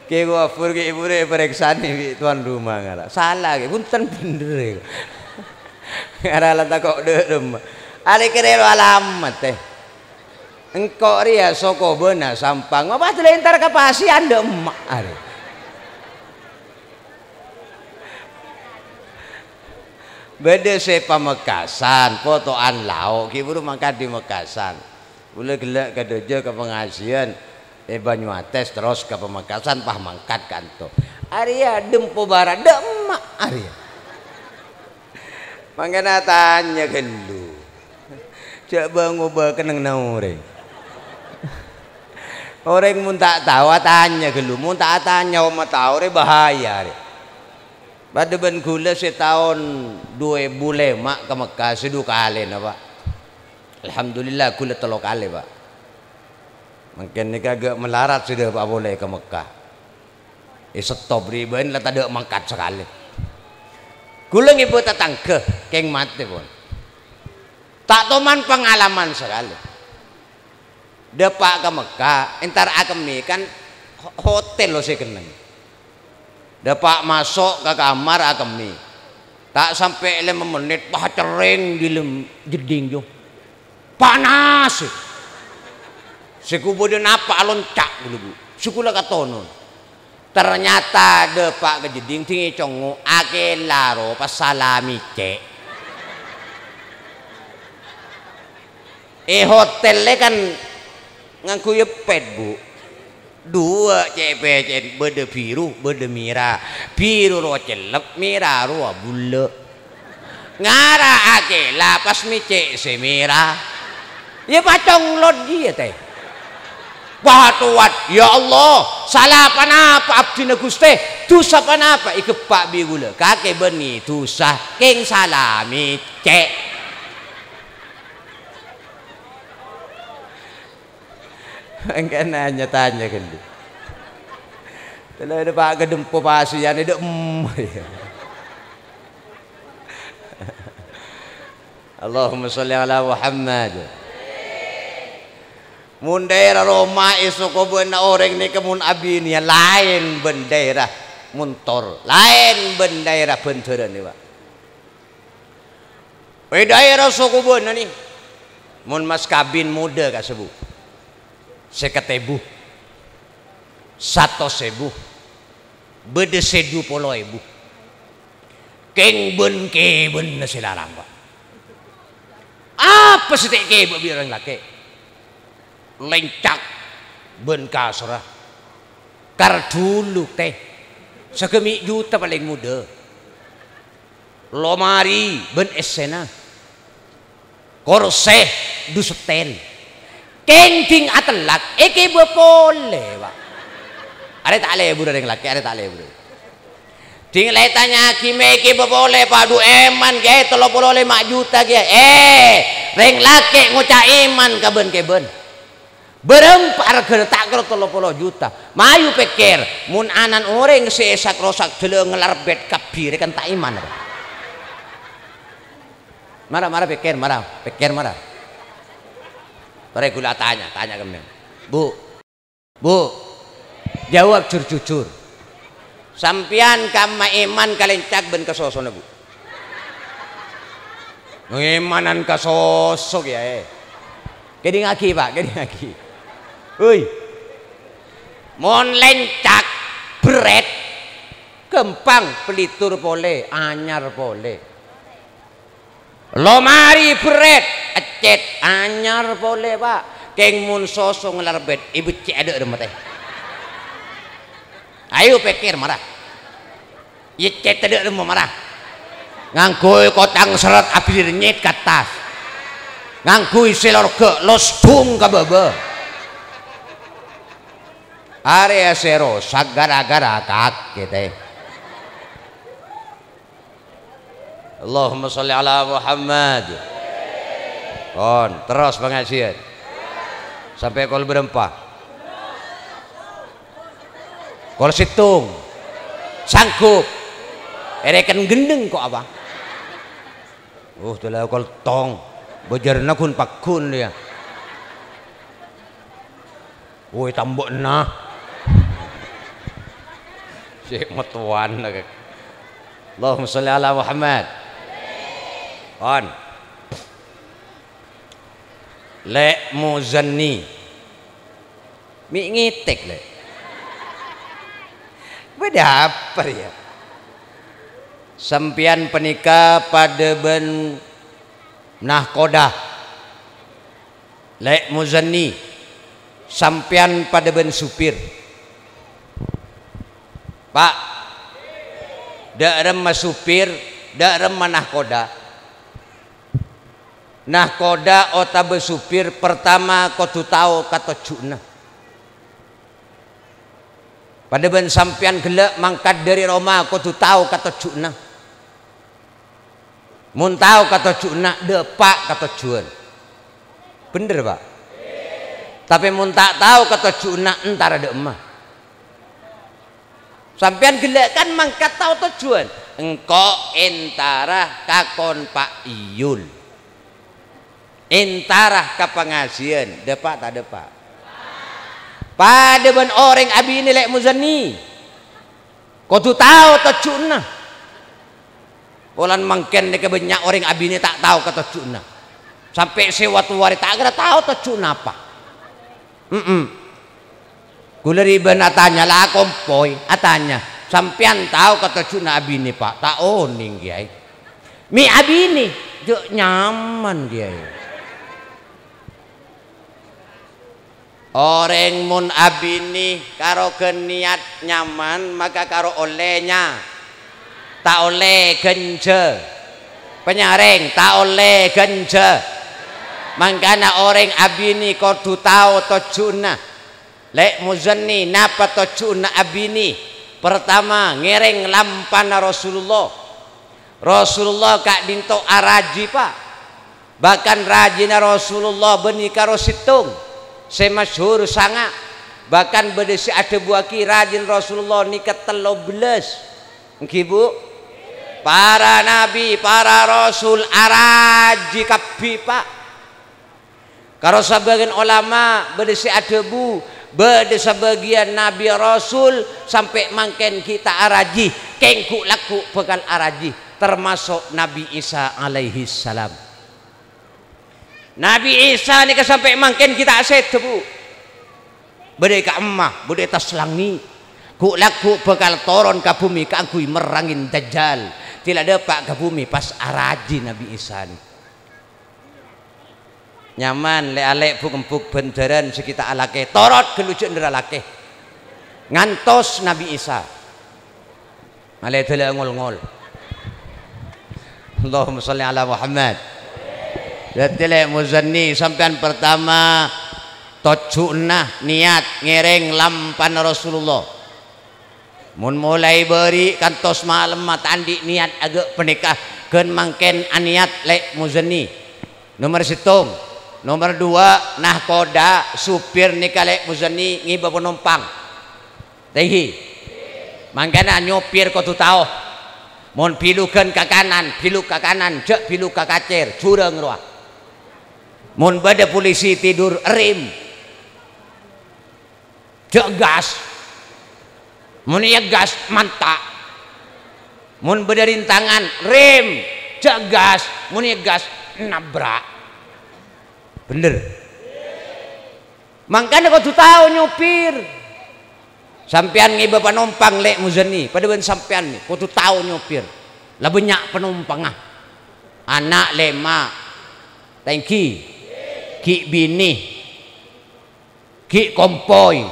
Kè Ghafur, kè, èparèksanè bi' tuan rumah ngara. Sala, kè, bhunten bhender, kè. Ngara la tako' dâ' remma'. Arè kèrèro alamat, è. Engko' rèya Sokobânah Sampang. Apa dâlâ èntar ka Pasiyan dâ' emma' arè. Bâdâ sè Pamekasan, poto'an lao', kè buru mangkat dâri Mekasan. Kaulâ ghellâ' ka dâjâ ka pangajiân è Banyuates, terros ka Pamekasan, pas mangkat kanto. Arèya Dempo Barat, dâ' emma' arèya. Mangkana atanya ghâllu. Jhâ' bâ-ngobâ kennengnganna orèng. Orèng mon ta' tao atanya ghâllu, mon ta' atanya omma tao rè bahaya rè. Padâ bân ghulâ sè taon du èbu lèma' ka Mekkah, sè du kalèna, Pa'. Alhamdulillah, ghulâ tello kalè, Pa'. Mangkèn nèka ghâ' malarat sè dâpa' polè ka Mekkah. Èsettop rè bân la tadâ' mangkat sakalè. Ghulâ ngibâ tatangghâ, kèng matè pon. Ta' toman pangalaman sakalè. Dâpa' ka Mekkah, entar akemmè kan ho-, hotel lo sè kennèng. Dâpa' maso' ka kamar akemmè. Ta' sampè' lèma mennit, wah, cerrèng dâlem jeddhing, jhu. Panas! Sè ghubâdhân apa alonca' ghulâ, Bu. Sè ghulâ katonon. Ternyata dâpa' ka jeddhing, dhing ècongngo', akèla ro pas sala mècè'. È hotèl è kan ngangghuy pèt, Bu. Duwâ' cè'-pècè'en, bâdâ biru, bâdâ mèra. Biru rowa cellep, mèra rowa bulâ. Ngara akèla pas mècè' sè mèra. Iyâ paconglot iyâ, tè. Wah, towat, "Ya Allah, sala panapa abdhina, Ghustè? Dhusa panapa ègheppa' bi' ghulâ?" "Kakè bânnè dhusa, kèng sala mècè'." Engkana nya-tanya ghâllu. Tella dâpa' ka dempo pasiyan, dâ' em. Allahumma sholli ala Muhammad. Mon dhaèra roma èsokobâna orèng nèka mon abinèya laèn bân dhaèra Montor, laèn bân dhaèra Bhândhârân, Pak. È dhaèra sokobâna nè, mon mas kabin modâ ka sèbu, sèket èbu, satos èbu, bâdâ sè du polo èbu. Kèng bân-kèbânna sè larang, Pak. Apa sè ta' èkèbâ bi' orèng lakè'? Lèncak bân kasorra. Kar dhulu, tè. Sagâmè' juta palèng modâ. Lomari bân essèna. Korsè du settèl. Kèng dhing atellak, èkèbâ polè, Pak. Arè ta' lebur orèng lakè', arè ta' lebur. Dhing la ètanya'aghi, "Mè' èkèbâ polè, Pak?" "Du èman, Kèyaè, tello polo lèma juta, Kèyaè." Eh, rèng lakè' ngoca' èman ka bân-kèbân. Bârâmpa arghâna ta' kèra tello polo juta. Mayu pèkkèr, mon ana'na orèng sè èsak-rosak dâlâ ngalarbèt kabbhi, rè kan ta' èman, Pak. Mara, mara pèkkèr, mara. Pèkkèr, mara. Torè ghulâ atanya, tanya kemmèng. Bu, Bu, jawab jur-jujur. Sampèyan kamma èman ka lèncak bân ka sosona, Bu? Èmanan ka soso, Kèyaè. Kèdingngaghi, Pak, kèdingngaghi. Hoi. Mon lèncak, bherrèt, ghâmpang pèlètor polè, anyar polè. Lomari bherrèt, ècèt, anyar polè, Pak. Kèng mon soso ngalarbèt, èbhâccè' adâ' remma, tè. Ayo pèkkèr, mara. Ècèt adâ' remma, mara. Ngangghuy kotang serrèt abhilèr nyèt ka attas. Ngangghuy sè lorghâ, losdhung ka bâbâ. Arèya sè rosak ghârâ-ghârâ kakè, tè. Allahumma sholli ala Muhammad. Pon, terros pangajiân. Sampè' kol bârâmpa? Kol sèttong. Sanggup. Èrèken ghendheng ko' apa? Uh, tella kol tong. Bâjârna ghun-pagghun, yâ. Woi, tambâ'na. Cè' mattowana, Kak. Allahumma sholli ala Muhammad. Pon. Lè' Muzanni. Mè' ngètèk, Lè'. Bâdâ apa, yâ? Sampèyan panèka padâ bân nahkoda. Lè' Muzanni, sampèyan padâ bân supir. Pak, dâ' remma supir, dâ' remma nahkoda? Nahkoda otabâ supir, partama kodhu tao katojjhuwânna. Padâ bân sampèyan ghellâ' mangkat dâri roma kodhu tao katojjhuwânna. Mon tao katojjhuwânna, dâpa' katojjhuwân. Bhendher, Pak? Tapè mon ta' tao katojjhuwânna, entara dâ' emma. Sampèyan ghellâ' kan mangkat tao tojjhuwân. Engko' entara ka kon Pak Iyul. Entara ka pangajiân, dâpa' ta' dâpa'? Padâ bân orèng abinè Lè' Muzanni. Kodhu tao tojjhuwânna. Polana mangkèn nèka bânnya' orèng abinè ta' tao ka tojjhuna. Sampè' sè wa-towa rè ta' kèra tao tojjhuna apa. Mm-mm. Kaulâ ribân atanya, la akompoy, atanya, "Sampèyan tao ka tojjhuna abinè, Pa'?" "Ta' onèng, Kèyaè." "Mè' abinè?" "Jhâ' nyaman, Kèyaè." Orèng mon abinè karo ghân niyat nyaman, maka karo ollè nya-, ta' ollè ghânjhâ. Panyarèng, ta' ollè ghânjhâ. Mangkana orèng abinè kodhu tao tojjhuna. Lè' Muzanni, napa tojjhuna abinè? Partama, ngèrèng lampana Rasulullah. Rasulullah ka'dinto araji, Pa'. Bahkan rajina Rasulullah bânnè karo sèttong, sè masyhur sanga'. Bahkan bâdâ sè adhâbuwâghi rajina Rasulullah nèka tello bellâs. Èngghi, Bu? Para nabi, para rasul araji kabbhi, Pa'. Karo sabâgiyân olama bâdâ sè adhâbu, bâdâ sabâgiyân nabi rasul sampè' mangkèn ghi' ta' araji, kèng ghu'-lagghu' bhâkal araji, tamaso' Nabi Isa alaihissalam. Nabi Isa nèka sampè' mangkèn ghi' ta' sèdhâ, Bu. Bâdâ è ka'emma, bâdâ è attas langngè'. Ghu'-lagghu' bhâkal toron ka bhumè kaangghuy merrangè Dajjal. Dila dâpa' ka bhumè pas araji Nabi Isa nèka. Nyaman, lè'-alè' bhuk-embhuk bhânḍhârân sè ghi' ta' alakè, torot ghâllu jhâ' nèra lakè. Ngantos Nabi Isa. Malè dâlâ ngol-ngol. Allahumma shalli ala Muhammad. Dhâddhi, lè' Muzanni, sampèyan partama tojjhuna niyat ngèrèng lampana Rasulullah. Mon molaè bâri' kantos malemma ta' andi' niyat aghâ' panèka, ghân mangkèn aniyat lè' Muzanni. Nomer sèttong. Nomer duwâ', nahkoda, supir nèka lè' Muzanni ngèbâ panompang. Tèngghi. Mangkana nyopir kodhu tao. Mon bilugân ka kanan, bilug ka kanan, jhâ' bilug ka kacèr, jhurâng rowa. Mon bâdâ polisi tidur, rem. Jhâ' gas. Mon iyâ gas, manta'. Mon bâdâ rintangan, rem. Jhâ' gas. Mon iyâ gas, nabrak. Bhender. Mangkana kodhu tao nyopir. Sampèyan ngèbâ panompang, lè' Muzanni, padâ bân sampèyan kodhu tao nyopir. La bânnya' panompangnga. Ana' lèma'. Tèngghi. Ghi' binè. Ghi' kompoy.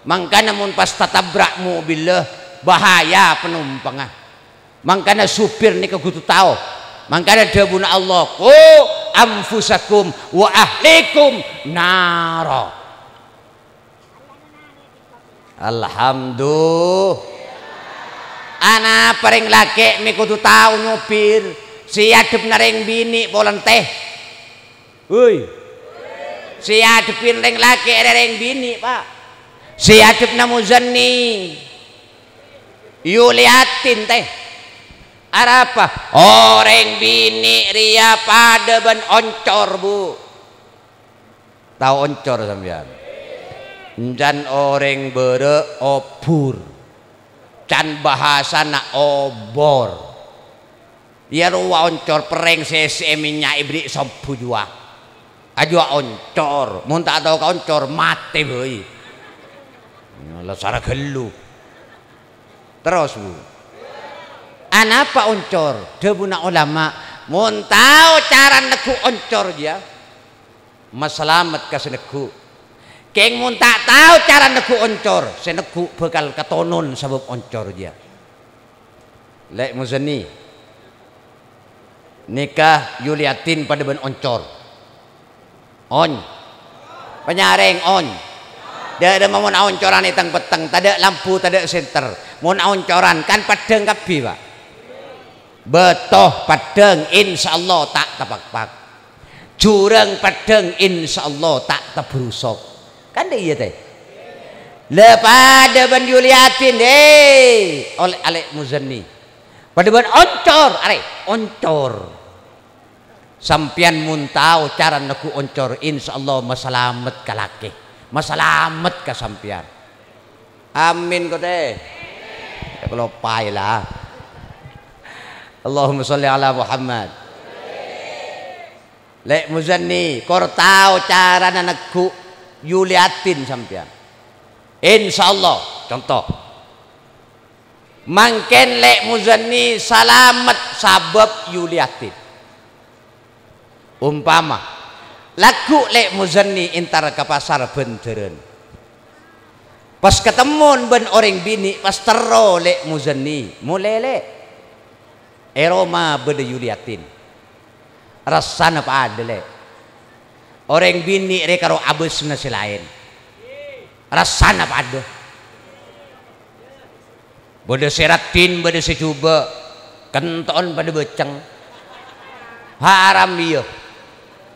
Mangkana mon pas tatabrak mobilla, bahaya panompangnga. Mangkana supir nèka kodhu tao. Mangkana dhâbuna Allah, "Qu anfusakum wa ahlikum nara." Alhamdulillah. Ana' parèng lakè' mè' kodhu tao nyopir. Sè èadhebbhâ rèng binè' polana tè. Woi. Sè èadhebbhi rèng lakè' rè rèng binè', Pa'. Sè èadhebbhâ Muzanni. Yuliatin, tè. Arapa? Orèng binè' rèya padâ bân oncor, Bu. Tao oncor sampèyan? Can orèng bârâ' obur. Can bhâsana obor. Iyâ rowa oncor perrèng sè èssè'è mènnya' èberri' sombhu jhuwa. Ajhuwa oncor, mon ta' tao ka oncor, matè bhâi. La sara ghâllu. Terros, Bu. Anapa oncor? Dhâbuna olama, mon tao cara neggu' oncor, jiyâ, masalamet ka sè neggu'. Kèng mon ta' tao cara neggu' oncor, sè neggu' bhâkal katonon sabâb oncor, jiyâ. Lè' Muzanni. Nèka Yuliatin padâ bân oncor. On. Panyarèng, on. Dâ' remma mon aoncoran è teng-petteng, tadâ' lampu, tadâ' senter. Mon aoncoran, kan peddhâng kabbhi, Pa'. Bâto peddhâng, insyaallah ta' tapakpak. Jhurâng peddhâng, insyaallah ta' tabrusok. Kan dâ' iyâ, tè? La padâ bân Yuliatin, he, olè alè' Muzanni. Padâ bân oncor, arè, oncor. Sampèyan mon tao cara neggu' oncor, insyaallah masalamet ka lakè, masalamet ka sampèyan. Amin, ko, tè. Kaloppaè, la. Allahumma sholli ala Muhammad. Lè' Muzanni, kor tao carana neggu' Yuliatin sampèyan. Insyaallah, conto. Mangkèn Lè' Muzanni salamet sabâb Yuliatin. Umpama, lagghu' Lè' Muzanni entar ka pasar Bhândhârân. Pas katemmon bân orèng binè', pas terro Lè' Muzanni, "Molè, Lè'. È roma bâdâ Yuliatin. Rassana padâ, Lè'. Orèng binè' rè karo abâsna sè laèn. Rassana padâ." Bâdâ sè raddhin, bâdâ sè jhubâ', kento'en padâ bâceng. Haram, iyâ.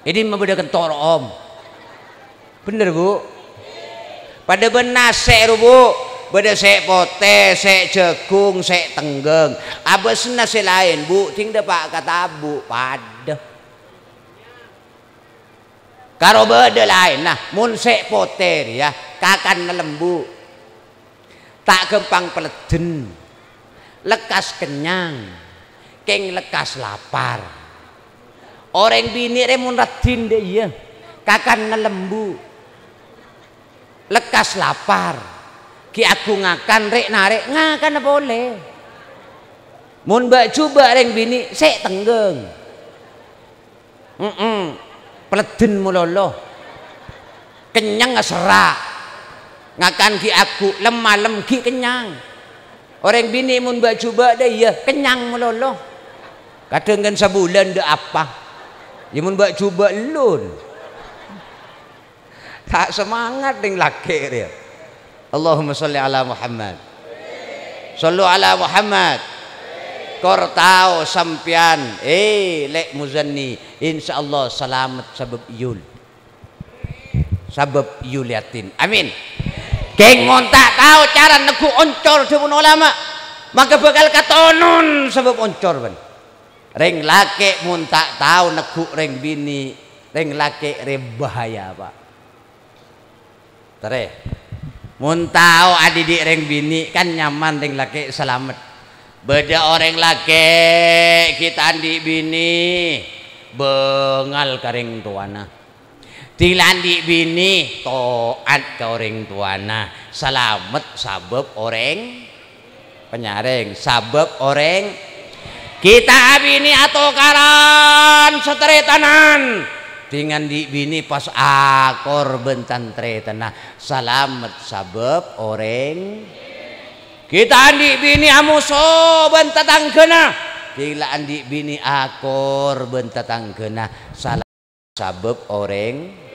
È dimma bâdâ kento' ro'om? Bhender, Bu? Padâ bân nasè', ro, Bu. Bâdâ sè potè, sè jhâghung, sè tengghâng. Abâsna sè laèn, Bu, dhing dâpa' ka tabu', padâ. Karo bâdâ laènna, mon sè potè rèya kakanna lembu'. Ta' ghâmpang paleddhen. Lekkas kennyang, kèng lekkas lapar. Orèng binè' rè mon raddhin dâ' iyâ, kakanna lembu'. Lekkas lapar. Ghi' aghung ngakan, rè'-narè' ngakanna polè. Mon bâ'-jhubâ' rèng binè', sè tengghâng. Hemm. Paleddhen malolo. Kennyang aserra'. Ngakan ghi' agghu', lem-malem ghi' kennyang. Orèng binè' mon bâ'-jhubâ' dâ' iyâ, kennyang malolo. Kadhâng kan sabulân dâ' apa. Iyâ mon bâ'-jhubâ' ellun. Ta' semangat rèng lakè' rèya. Allahumma sholli ala Muhammad. Shallu ala Muhammad. Kor tao sampèyan, eh, Lè' Muzanni, insyaallah salamet sabâb Yul. Sabâb Yuliatin. Amin. Kèng mon ta' tao cara neggu' oncor dhâbuna ulama, maka bhâkal katonon sabâb oncor, bân. Rèng lakè' mon ta' tao neggu' rèng binè', rèng lakè' rè bahaya, Pak. Tarè. Mon tao adhidhi' rèng binè' kan nyaman rèng lakè' salamet. Bâdâ orèng lakè' ghi' ta' andi' binè', bângal ka rèng towana. Dhing la andi' binè', to'at ka orèng towana. Salamet sabâb orèng Panyarèng, sabâb orèng ghi' ta' abinè atokaran sataretanan. Dhing andi' binè pas akor bân tan-tarètanna. Salamet sabâb orèng ghi' ta' andi' binè amoso bân tatangghâna. Dhing la andi' binè akor bân tatangghâna. Sala- Sabâb orèng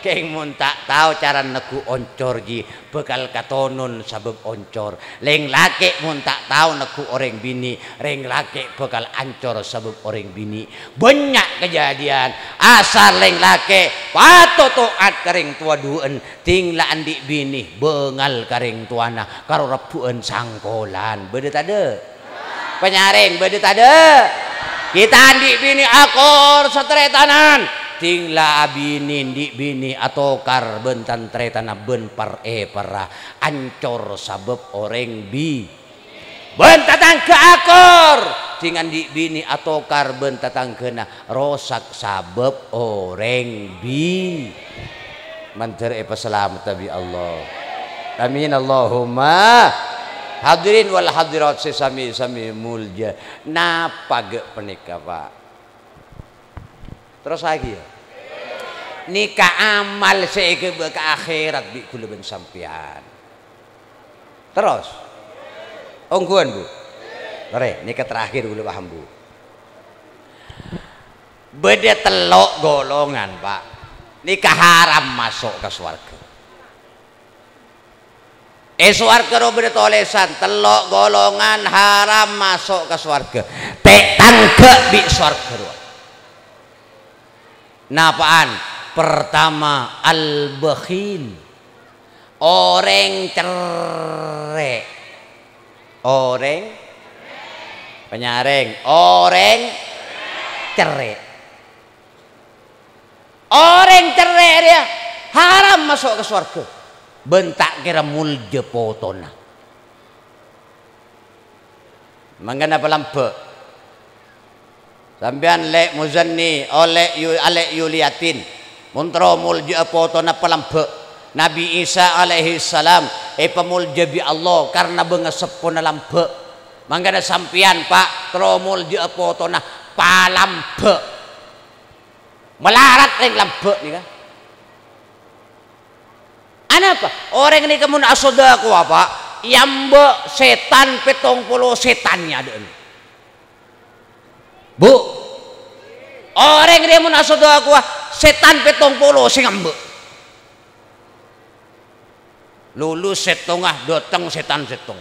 kèng mon ta' tao cara neggu' oncor, jhi, bhâkal katonon sabâb oncor. Rèng lakè' mon ta' tao neggu' orèng binè', rèng lakè' bhâkal ancor sabâb orèng binè'. Bânnya' kajhâdhiyân, asal rèng lakè' patot to'at ka rèng towa dhuwâ'ân, dhing la andi' binè, bângal ka rèng towana, karo rebbhu'ân sangkolan. Bâdâ tadâ'? Panyarèng, bâdâ tadâ'? Ghi' ta' andi' binè akor sataretanan. Dhing la abinè andi' binè atokar bân tan-taretanan bân par-èparra. Ancor sabâb orèng bi-, bân tatangghâ akor. Dhing andi' binè atokar bân tatangghâna. Rosak sabâb orèng bi-, Mandhâr èpasalametta bi' Allah. Amin, Allahumma. Hadirin wal hadirat sè sami-sami molja. Napa ghâ' panèka, Pak? Terrossaghi, yâ. Nèka amal sè èghâbây ka akhèrat bi' ghulâ bân sampèyan. Terros. Ongghuwân, Bu. Torè, nèka terakhir ghulâ paham, Bu. Bâdâ tello' golongan, Pak. Nèka haram maso' ka sowarghâ. È sowarghâ rowa bâdâ tolèsan, tello' golongan haram maso' ka sowarghâ. Ta' tangghâ bi' sowarghâ rowa. Napa'an? Pertama, al-bakhil. Orèng cerrè'. Orèng panyarèng. Orèng cerrè'. Orèng cerrè' rèya haram maso' ka sowarghâ. Bân ta' kèra molja potona. Mangkana palambâ'. Sampèyan, Lè' Muzanni, o Lè' Yu-, Alè' Yuliyatin, mon terro moljâ'â potona palambâ'. Nabbhi Isa alaihissalam èpamoljâ bi' Allah karna bângaseppona lambâ'. Mangkana sampèyan, Pa', terro moljâ'â potona palambâ'. Malarat rèng lambâ' nèka. Anapa? Orèng nèka mon asodâkowa, Pa', èambâ' sètan pèttong polo sètan è adâ'na. Bu, orèng rèya mon asodâkowa, sètan pèttong polo sè ngambâ'. Lulus sèttongnga, dâteng sètan sèttong.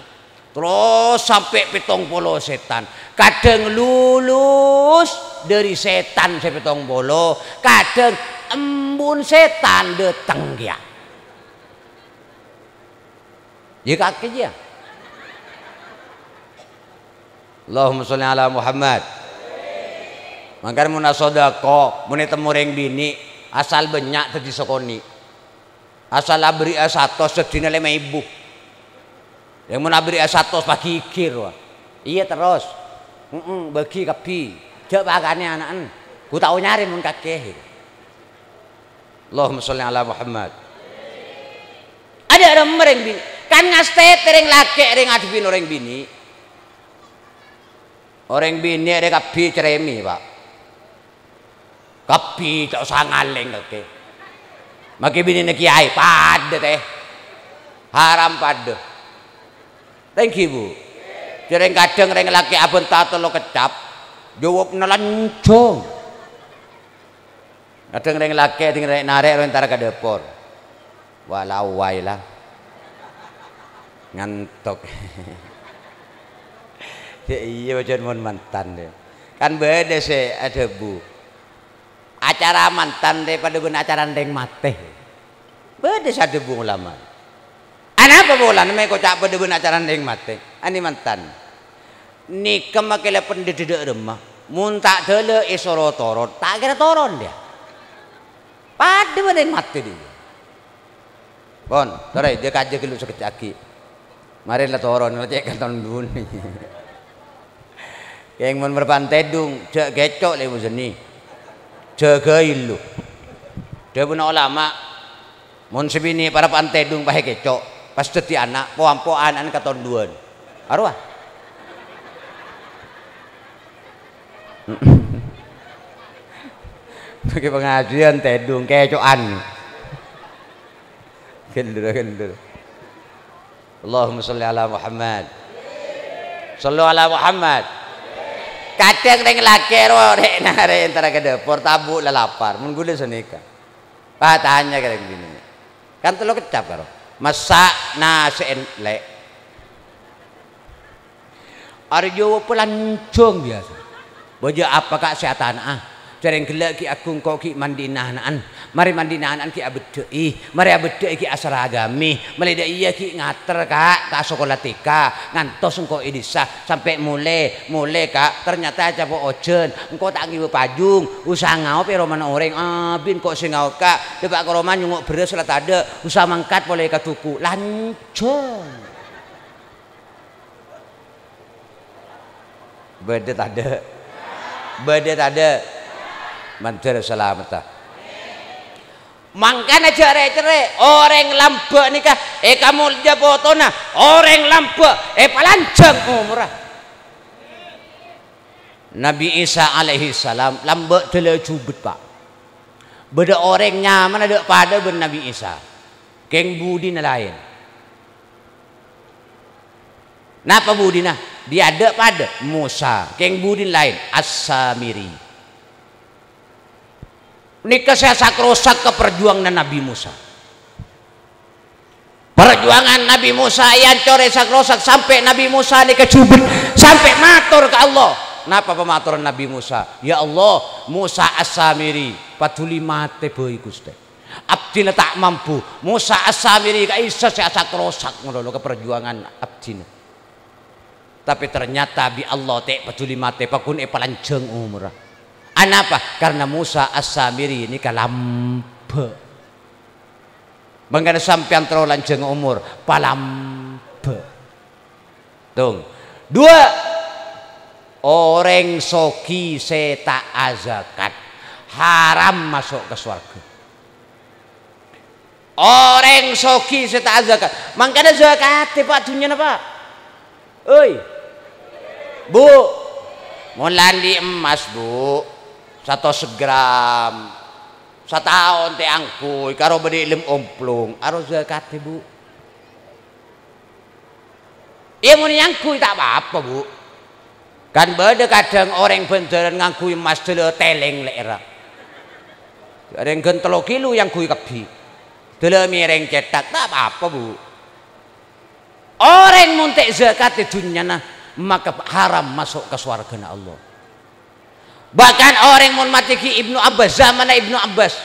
Terros sampè' pèttong polo sètan. Kadhâng lulus dâri sètan sè pèttong polo, kadhâng embun sètan dâteng kèya. Yâ, kakè jiyâ. Allahumma sholli ala Muhammad. Mangkana mon asodâko, mon ètemmo rèng binè', asal bânnya' dhâddhi sakonè'. Asal aberri'â satos, dhâddhina lèma èbu. Yâ, mon aberri'â satos, paghighir, wa. Iyâ, terros. Heeh, bâghi kabbhi. Jhâ' pakanè ana'en. Ghu ta' onyarè mon kakè. Allahumma sholli ala Muhammad. Adâ' remma rèng binè'. Kan ngastètè rèng lakè' rèng adhibbhin orèng binè'. Orèng binè' rè kabbhi cerèmè, Pa'. Kabbhi ta' osa ngalèng kakè. Makè binèna kèyaè, padâ, tè. Haram padâ. Tèngghi, Bu. Jhâ' rèng kadhâng rèng lakè' abhânta tello keccap, jâwâbbhâ lanjhâng. Kadhâng rèng lakè' ding rè'-narè' ro entar ka dâpor. Wa la wae la. Ngantok. Yâ iyâ, bâjâ mon mantan, yâ. Kan bâdâ sè adhâbu, "Acara mantan rè padâ bân acara rèng matè." Bâdâ sè adhâbu ulama. Anapa polana mè' koca' padâ bân acara rèng matè? Anè mantan. Nèka makè la pendhidhi dâ' remma. Mon ta' dâla èsoro toron, ta' kèra toron, yâ. Padâ bân rèng matè, dhi. Pon, torè, jhâ' kajâ ghâllu sakejjhâ' aghi'. Marè la toron, cè' katon bunyi. Kèng mon marèpa'an tèdung, jhâ' kèco' lè muzanni. Jâgâi, lu. Dhâbuna ulama, mon sè binè' marèpa'an tèdung pas èkèco', pas dhâddhi ana', po-ampo ana'na katon duwân. Arowa. Bâgi pangajiân tèdung kèco'an. Ghellur, ghellur. Allahumma sholli ala Muhammad. Shallu ala Muhammad. Kadhâng rèng lakè' ro rè'-narè' entar ka dâpor, tabu' lalapar. Mon ghulâ sanèka. Patanya ka rèng binè'. Kan tello keccap karo. Massa' nasè'en, Lè'. Arèya palanjhâng biyasa. Bâjâ apa, Ka', sè atana'a? Jhâreng ghellâ' ghi' aghung, ko' ghi' mandhi'in ana'en. Marè mandhi'in ana'en ghi' abheddhâ'i. Marè abheddhâ'i ghi' asaragamè. Malè dâ' iyâ ghi' ngater, Ka', ka sakola T K. Ngantos engko' è dhisa. Sampè' molè, molè, Ka'. Ternyata ècapo' ojhân. Engko' ta' ngibâ pajung. Usaha ngaop è romana orèng. Abin ko' sè ngaop, Ka'. Dâpa' ka roma nyongngo' bherrâs la tadâ'. Usaha mangkat polè ka dhuku. Lanjhâng. Bâdâ tadâ'? Bâdâ tadâ'? Mandhâr salamedda. Mangkana jhâ' rè-cerrè, orèng lambâ' nèka èkamolja potona, orèng lambâ' èpalanjhâng omorra. Nabbhi Isa alaihissalam lambâ' dâlâ jhubut, Pa'. Bâdâ orèng nyamana dâ'-padâ bân Nabbhi Isa. Kèng budina laèn. Napa budina? Dâ'-padâ Musa, kèng budina laèn, As-Samiri. Nèka sè asak-rosak ka parjuwanganna Nabbhi Musa. Parjuwangan Nabbhi Musa èancorè sak-rosak sampè' Nabbhi Musa nèka jhubut, sampè' mator ka Allah. Napa pamatoran Nabbhi Musa? "Ya Allah, Musa As-Samiri paduli matè bhâi, Ghustè." Abdhina ta' mampu. Musa As-Samiri ka'issa sè asak-rosak ngono lho ka parjuwangan abdhina. Tapè ternyata bi' Allah ta' paduli matè, paggun èpalanjhâng omorra. Anapa? Karna Musa As-Samiri nèka lambâ'. Mangkana sampèyan terro lanjhâng omor, palambâ'. Tong. Duwâ'. Orèng soghi sè ta' azakat, haram maso' ka sowarghâ. Orèng soghi sè ta' azakat, mangkana zakatè, Pa', dhunnyana, Pa'. Oi. Bu', mon la andi' emmas, Bu', satos gram, sataon tè angghuy, karo bâdâ è dâlem omplong, aro zakatè, Bu'. Iyâ, mon èangghuy ta' pa-apa, Bu'. Kan bâdâ kadhâng orèng bhândhârân ngangghuy emmas dâlâ tèlèng lè'èrra. Orèng ghân tello kilo èangghuy kabbhi. Dâlâ mèrèng cèthak, ta' pa-apa, Bu'. Orèng mon ta' zakat è dhunnyana, maka haram maso' ka sowarghâna Allah. Bahkan orèng mon matè ghi' Ibnu Abbas, zamanna Ibnu Abbas.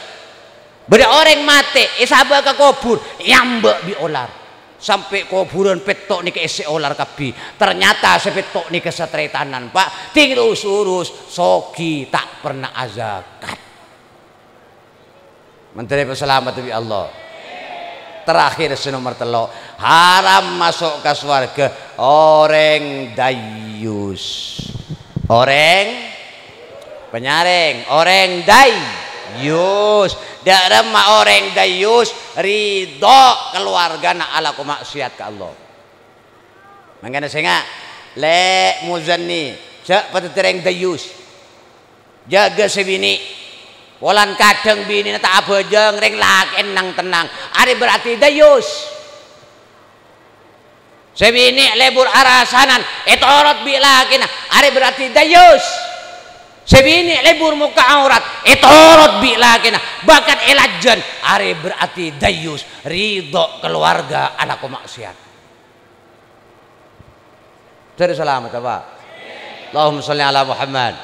Bâdâ orèng matè, èsabâ' ka kobhur, èambâ' bi' olar. Sampè' kobhurân pètto' nèka èssè olar kabbhi. Ternyata sè pètto' nèka sataretanan, Pa'. Tèng rus-urus, soghi ta' pernah azakat. Mandhâr èpasalamet bi' Allah. Terakhir, sè nomer tello', haram maso' ka sowarghâ orèng dayyus. Orèng panyarèng, orèng dayyus. Dâ' remma orèng dayyus? Ridho kalowarghâna alako ma'siyat ka Allah. Mangkana sènga', Lè' Muzanni, jhâ' padâddhi rèng dayyus. Jâgâ sè binè'. Polana kadhâng binèna ta' abhâjâng, rèng lakèna nang-tennang. Arèya berarti dayyus. Sè binè' lebur arasanan, ètorot bi' lakèna, arèya berarti dayyus. Sè binè' lebur mokka' aurat, ètorot bi' lakèna, bahkan èlajân, arèya berarti dayyus, ridho kalowarghâ alako ma'siyat. Terros salamet, Pa'? Allahumma shalli ala Muhammad.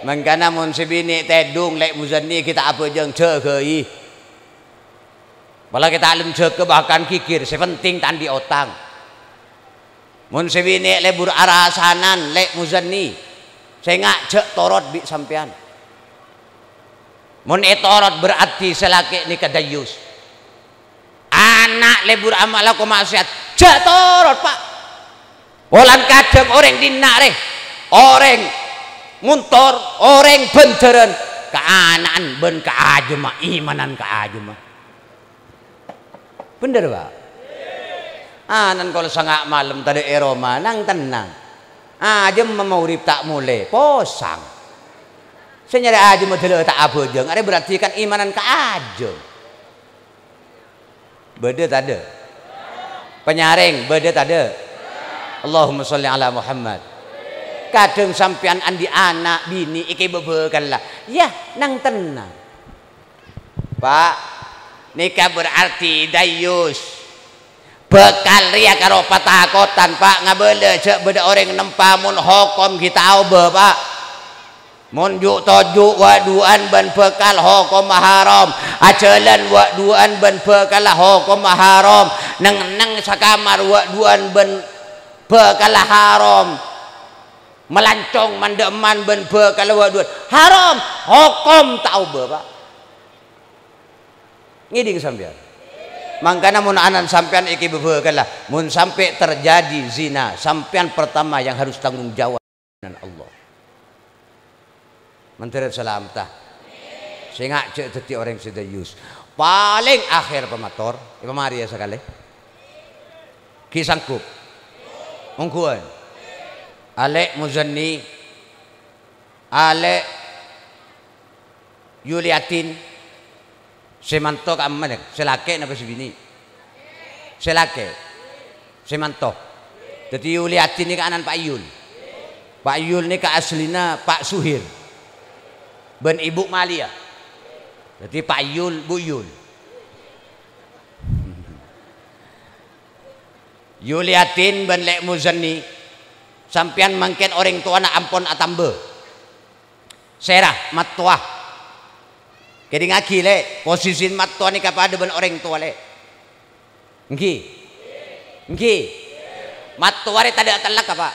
Mangkana mon sè binè' tèdung Lè' Muzanni ghi' ta' abhâjâng, jâgâi. Apalagi ta' lem jâgâ, bahkan ghighir, sè penting ta' andi' otang. Mon sè binè' lebur arasanan Lè' Muzanni, sènga' jhâ' torot bi' sampèyan. Mon ètorot berarti sè lakè' nèka dayyus. Ana' lebur ama' lako ma'siyat, jhâ' torot, Pa'. Polana kadhâng orèng dinna' rè, orèng montor, orèng bhândhârân, kaana'an bân kaajâmma, imanan kaajâmma. Bhender, Pa'? Anan kol sanga' malem tadâ' è roma, nang-tennang. Ajâmma maghrib ta' molè, posang. Sè nyarè ajâmma dâlâ ta' abhâjâng, arè berarti kan imanan kaajâng. Bâdâ tadâ'? Panyarèng, bâdâ tadâ'? Allahumma shalli ala Muhammad. Kadhâng sampèyan andi' ana', binè', èkèbâ bhâkalla. Yâ, nang-tennang. Pa', nèka berarti dayyus. Bhâkal rèya karo patakotan, Pa', ngabâlâ jhâ' bâdâ orèng nempa mon hokom ghi' ta' obâ, Pa'. Mon ju'-toju' wa'-duwa'an bân bhâkal hokomma haram, ajhâlân wa'-duwa'an bân bhâkalla hokomma haram, neng-enneng sakamar wa'-duwa'an bân bhâkalla haram, malancong man-dhâ'emman bân bhâkalla wa'-duwa'an haram, hokom ta' obâ, Pa'. Ngèdhing sampèyan. Mangkana mon anan sampèyan èkèbâ bhâkalla, mon sampè' terjadi zina, sampèyan pertama yang harus tanggung jawab. Allah. Mandhâr salametta. Sènga' jhâ' dhâddhi orèng sè dayyus. Palèng akhèr pamator, èpamarèya sakalè. Ghi' sanggup. Ongghuwân. Alè' Muzanni, Alè' Yuliatin, sè manto ka'emma, nèng? Sè lakè' napa sè binè'? Sè lakè'. Sè manto. Dhâddhi Yuliatin nèka ana'na Pa' Yul. Pa' Yul nèka asllina Pa' Suhir. Bân Ibu Malia. Dhâddhi Pa' Yul, Bu Yul. Yuliatin bân Lè' Muzanni, sampèyan mangkèn orèng towana ampon atamba. Sèra, mattowa. Kèdingngaghi, Lè', posisina mattowa nèka padâ bân orèng towa, Lè'. Èngghi? Èngghi? Mattowa rè tadâ' tellakka, Pa'.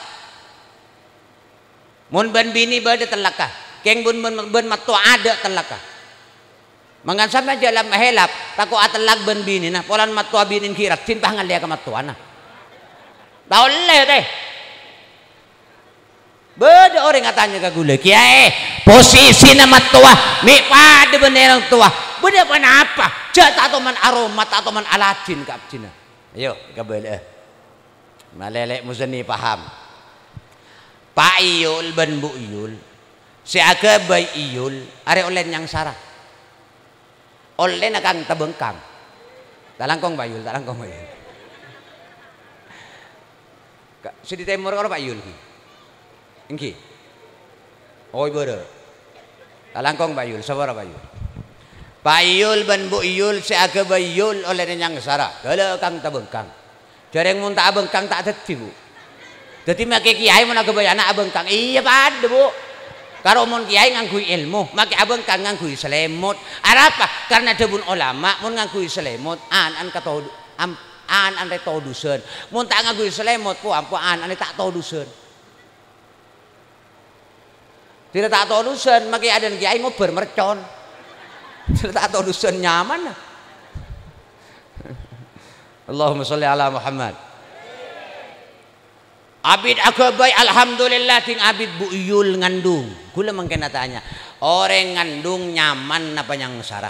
Mon bân binè bâdâ tellakka, kèng bân, bân, bân mattowa adâ' tellakka. Mangkana sampèyan jhâ' la mahèlap, tako' atellak bân binèna, polana mattowa binèna ghi' raddhin pas ngallèya ka mattowana. Ta' ollè, tè. Bâdâ orèng atanya ka ghulâ, "Kèyaè, posisina mattowa mè' padâ bân orèng towa. Bâdâ ponapa? Jhâ' ta' toman aromat, ta' toman aladin ka abdhina." Ayo, èkabâlâ'â. Malèlè muzanni paham. Pa' Iyul bân Bu' Iyul, sè aghâbây Iyul, arè ollè nyangsara. Ollèna kang tabângkang. Ta' langkong, Pa' Yul, ta' langkong, Pa' Yul. Ka-, sè di tèmor karo Pa' Yul, ghi? Èngghi. Oh, bârâ'. Ta' langkong, Pa' Yul, sabârâ, Pa' Yul. Pa' Yul bân Bu' Yul sè aghâbây Yul ollèna nyangsara. Ghâlâ' kang tabângkang. Jhârèng mon ta' abângkang ta' dhâddhi, Bu'. Dhâddhi makè kèyaè mon aghâbây ana' abângkang. Iyâ, padâ, Bu'. Karo mon kèyaè ngangghuy èlmo, makè abângkang ngangghuy salèmot. Arapa? Karna dhâbuna olama, mon ngangghuy salèmot, an-, an-, kato-, am-, an-, anrè todusân. Mon ta' ngangghuy salèmot, po-, ampo an-, anè ta' todusân. Dira ta' todusân, makè adâ'na kèyaè ngobâr mercon. Dira ta' todusân nyaman. Allahumma sholli ala Muhammad. Abit aghâbây, alhamdulillah, dhing abit Bu' Yul ngandung. Ghulâ mangkèn atanya, orèng ngandung nyaman napa nyangsara?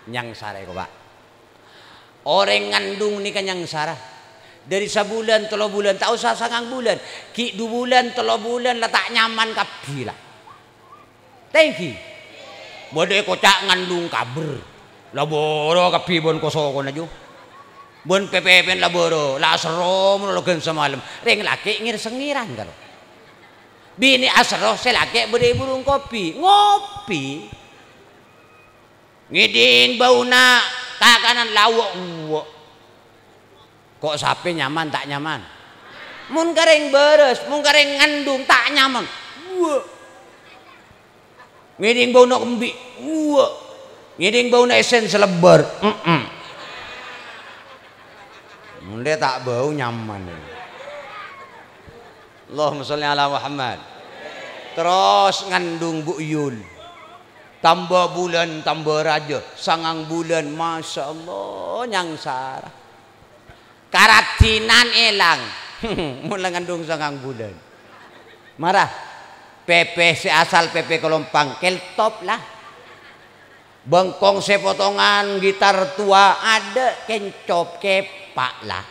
Nyangsara, kok, Pak. Orèng ngandung nèka nyangsara. Dâri sabulân, tello bulân, ta' osa sangang bulân. Ghi' du bulân, tello bulân la ta' nyaman kabbhi, la. Ta' èngghi. Bâdâ è koca' ngandung kabher. La bârâ' kabbhi bân ko-sokona, jhu. Bân pè-pèpèn la bârâ', la aserro malolo ghân samalem. Rèng lakè' ngèr-sengngèran, karo. Binè' aserro, sè lakè' bâdâ è burung kopi. Ngopi. Ngèdhing bâuna kakanan la uwâ'-uwâ'. Ko' sapè nyaman ta' nyaman? Mon ka rèng bârâs, mon ka rèng ngandung ta' nyaman. Uwâ'. Ngèdhing bâuna embi'. Uwâ'. Ngèdhing bâuna èsèn salebbâr. Mm-mm. Mon lè ta' bâu nyaman. Allahumma sholli ala Muhammad. Terros ngandung Bu' Yul. Tamba bulân, tamba rajâ. Sangang bulân, masyaallah, nyangsara. Karadinan èlang. Mon la ngandung sangang bulân. Mara. Pèpè sè asal pèpè kalompang, keltop, la. Bengkong sè potongan gitar towa, adâ' kencop, kepa', la.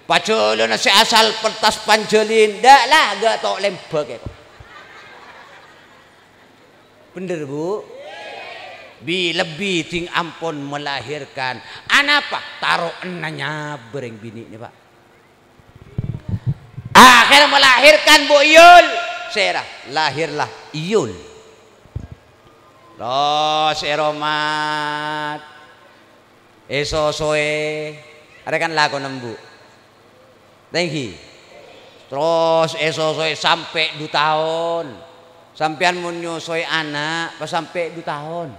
Pajhâlânna sè asal pentas panjhâlin, dâ', la, ghâ' to' lembâ', kèko. Bhender, Bu? Bi-, lebbi dhing ampon melahirkan. Anapa? Taro'na nyabâ rèng binè'na, Pak. Akhèr melahirkan Bu' Yul. Sèra, lahirlah Iyul. Terros èromat. Èsosoè, arè kan lakona embu'. Ta' èngghi. Terros èsosoè sampè' du taon. Sampèyan mon nyosoè ana', pas sampè' du taon.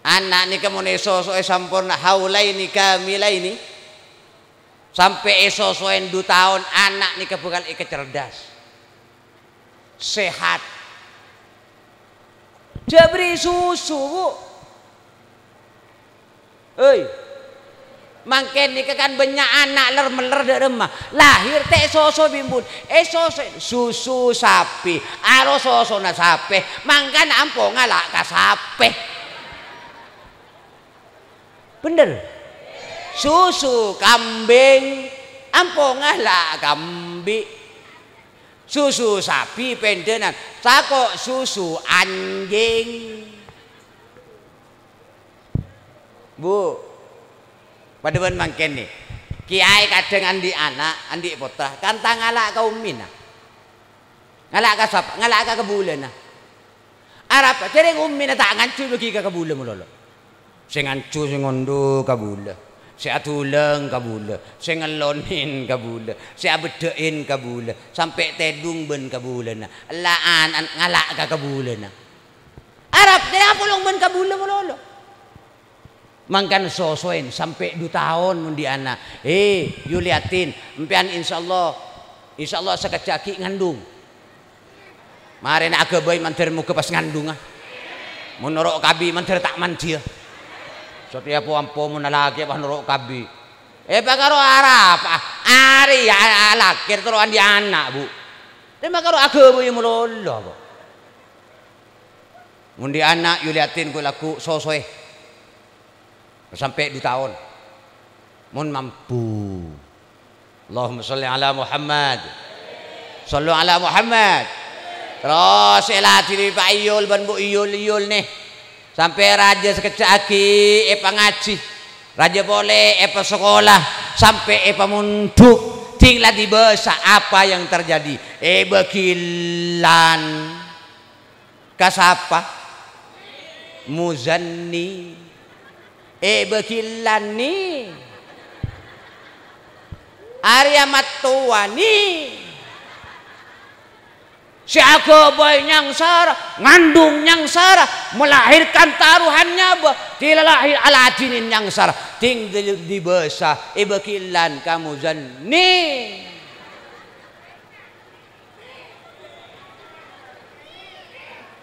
Ana' nèka mon èsosoè samporna haulaini kamilaini, sampè' èsosoè du taon, ana' nèka bhâkal èkacerdas. Sehat. Jhâ' bherri' susu, Bu. Hei. Mangkèn nèka kan bânnya' ana' ler-meller dâ' remma. Lahir ta' èsoso bi' embun. Èsoso susu sapi. Aro sosona sapè. Mangkana ampo ngala' ka sapè. Bhender? Susu kambing ampo ngala' ka embi'. Susu sapi pèndhânan, sako' susu anjing. Bu, padâ bân mangkèn, nè. Kèyaè kadhâng andi' ana', andi' pottra, kan ta' ngala' ka ummina. Ngala' ka sapa? Ngala' ka kabulâna. Arapa? Jhârèng ummina ta' nganjhu bâgi ka kabulâ malolo. Sè nganjhu sè ngondhu kabulâ, sè adhulâng kabulâ, sè ngellonin kabulâ, sè abeddhâ'in kabulâ, sampè' tèdung bân kabulâna. Ella an-, an-, ngala' ka kabulâna. Arapa jhârèng apolong bân kabulâ malolo. Mangkana sosoèn sampè' du taon mon andi' ana'. Hè, Yuliatin, empèyan insyaallah, insyaallah sakejjhâ' ghi' ngandhung. Marèna aghâbây mandhâr moghâ pas ngandhunga. Mon noro' kabbhi mandhâr ta' mandhiyâ. Satèya po-ampo mon alakè pas noro' kabbhi. Èpakaro arapa? Arèya alakè terro andi' ana', Bu. Tè makaro aghâbâyâ malolo, apa? Mon dhi' ana' Yuliatin ghu-, lagghu' sosoè. Sampè' du taon. Mon mambu. Allahumma sholli ala Muhammad. Shallu ala Muhammad. Terros èladhinè Pa' Iyul bân Bu' Iyul, Iyul nè. Sampè' rajâ sakejjhâ' aghi èpangajhi. Rajâ polè èpasakola. Sampè' èpamondhuk. Dhing la dibâsa apa yang terjadi. Èbâghi lan. Ka sapa? Muzanni. Èbâghi lan nè. Arèya mattowa nè. Sè aghâbây nyangsara, ngandung nyangsara, melahirkan taruhan nyabâ, dhing la lahir aladhinin nyangsara, dhing di-, dibâsa, èbâghi lan ka Muzanni.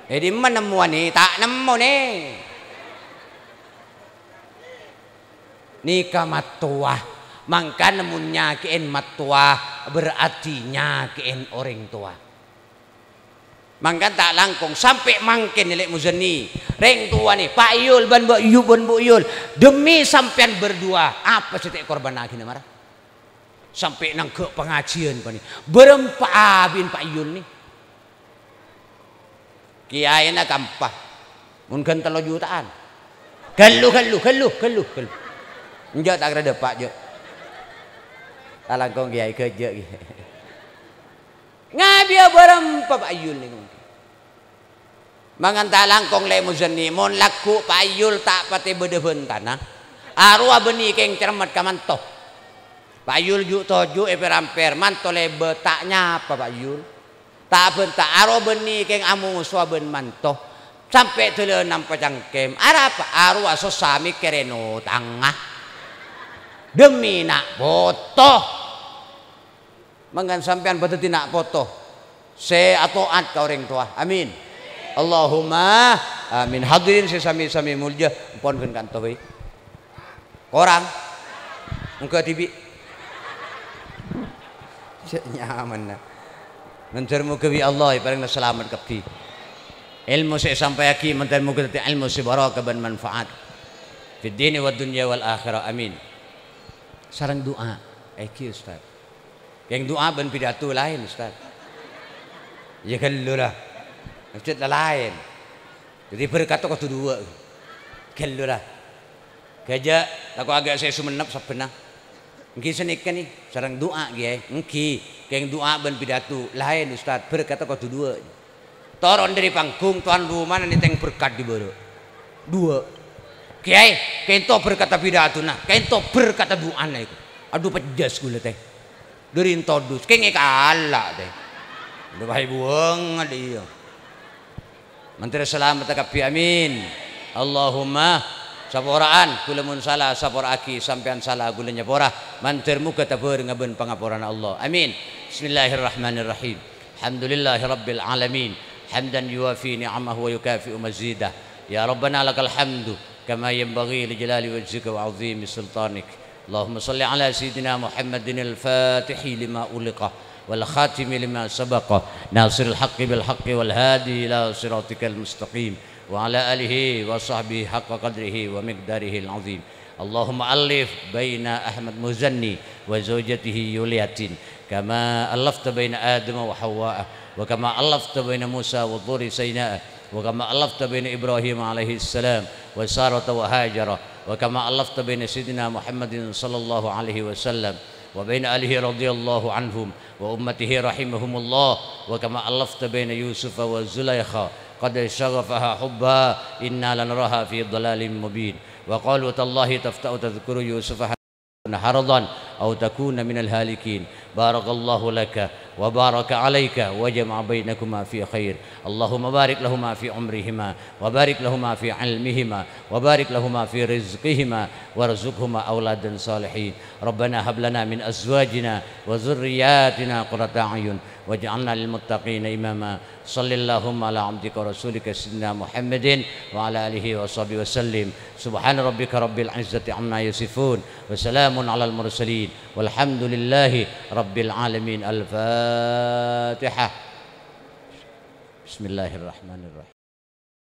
È dimma nemmowa nè? Ta' nemmo nè. Nèka mattowa. Mangkana mon nyakè'èn mattowa, berarti nyakè'èn orèng towa. Mangkana ta' langkong, sampè' mangkèn, Lè' Muzanni. Rèng towa nè, Pa' Iyul bân Mbak Yu-, bân Bu' Iyul. Demi sampèyan berdua, apa sè ta' èkorbhânnaghi, mara? Sampè' nangghâ' pangajiyân panè. Bârâmpa abin Pa' Iyul nè. Kèyaèna kampa. Mon ghân tello juta'an. Ghâllu, ghâllu, ghâllu, ghâllu, ghâllu. Enjâ' ta' kèra dâpa', jâ'. Ta' langkong kèyaè ghâjâ', kèyaè. Ngabiyâ bârâmpa Pa' Iyul nè. Mangkana ta' langkong Lè' Muzanni, mon lagghu' Pa' Iyul ta' patè bâdâ bhântana, arowa bânnè kèng cermet ka manto. Pa' Iyul ju'-toju' èpèr-ampèr, manto lèbât ta' nyapa Pa' Iyul. Ta' bhânta, arowa bânnè kèng amosowa bân manto. Sampè' dâlânan pacangkem, arapa? Arowa sossa mèkkèrè notangnga. Demi na' poto. Mangkana sampèyan padâddhi na' poto sè ato'at ka orèng towa. Amin. Allahumma amin. Hadirin sè sami-sami molja, ampon ghân kanto bhâi. Korang? Mongghâ dhibi'. Cè' nyamanna. Mandhâr moghâ bi' Allah èparèngana salamet kabbhi. Èlmo sè èsampayaghi mandhâr moghâ dhâddhi èlmo sè barokah bân manfaat. Fid dini wad dunya wal akhirah. Amin. Sareng du'a. Èngghi, Ustaz. Kèng du'a bân pidato laèn, Ustaz. Iyâ ghâllu la. Masjid la laèn. Dhâddhi berkatta kodhu duwâ'. Ghâllu la. Ghâjâ', tako' aghâ' sè Songennep sabbhânna. Èngghi sanèka nè, sareng du'a, Kèyaè. Èngghi, kèng du'a bân pidato laèn, Ustaz. Berkatta kodhu duwâ'. Toron dhâri panggung, towan romana nètèng berkat dhi bârâ'. Duwâ'. Kèyaè, kènto berkatta pidatona, kènto berkatta du'ana èko. Adhu, pejjhâs ghulâ, tè. Dhâri entodus, kèng èkala', tè. Adhu, bhâi buwâng, adhu, iyâ. Mandhâr salamet kabbhi, amin. Allahumma sapora'an, ghulâ mon sala, sapora'aghi, sampèyan sala, ghulâ nyapora. Mandhâr moghâ tabhârengnga bân pangaporana Allah. Amin. Bismillahirrahmanirrahim. Alhamdulillahi Rabbil Alamin. Hamdan yuwafi ni'amahu wa yukafi'u mazidah. Ya Rabbana lakal hamdu kama yanbaghi li jalali wajhika wa azimi sultanik. Allahumma shalli ala sayyidina Muhammadin al-fatihi lima uliqa wal khatimi lima sabaqa nasiril haqqi bil haqqi wal hadi ila siratikal mustaqim wa ala alihi wa sahbihi haqqa qadrihi wa miqdarihil azim. Allahumma allif baina Ahmad Muzanni wa zaujatihi Yuliatin, kama allafta baina Adama wa Hawwa'a, wa kama allafta baina Musa wa Turi Saina'a, wa kama allafta baina Ibrahim alaihi salam wa Sarata wa Hajara, wa kama allafta baina Sayyidina Muhammadin sallallahu alaihi wasallam, wa baina alihi radhiyallahu anhum, wa ummatihi rahimahumullah, wa kama allafta baina Yusufa wa Zulaikha, qad syaghafaha hubba, inna lanaraha fi dhalalin mubin. Wa qalu tallahi tafta'u tadhkuru Yusufa haradan aw takuna minal halikin. Barakallahu laka wa baraka alaika wa jama'a bainakuma fi khair. Allahumma barik lahuma fi umrihima wa barik lahuma fi ilmihima wa barik lahuma fi rizqihima warzuqhuma auladan salihin. Rabbana hab lana min azwajina wa dzurriyyatina qurrata a'yun waj'alna lil muttaqina imama. Shalli Allahumma ala abdika wa rasulika sayyidina Muhammadin wa ala alihi wa sahbihi wa sallim. Subhana rabbika rabbil izzati amma yasifun. Wa salamun alal mursalin. Walhamdulillahi rabbil alamin. Al-Fatihah. Bismillahirrahmanirrahim.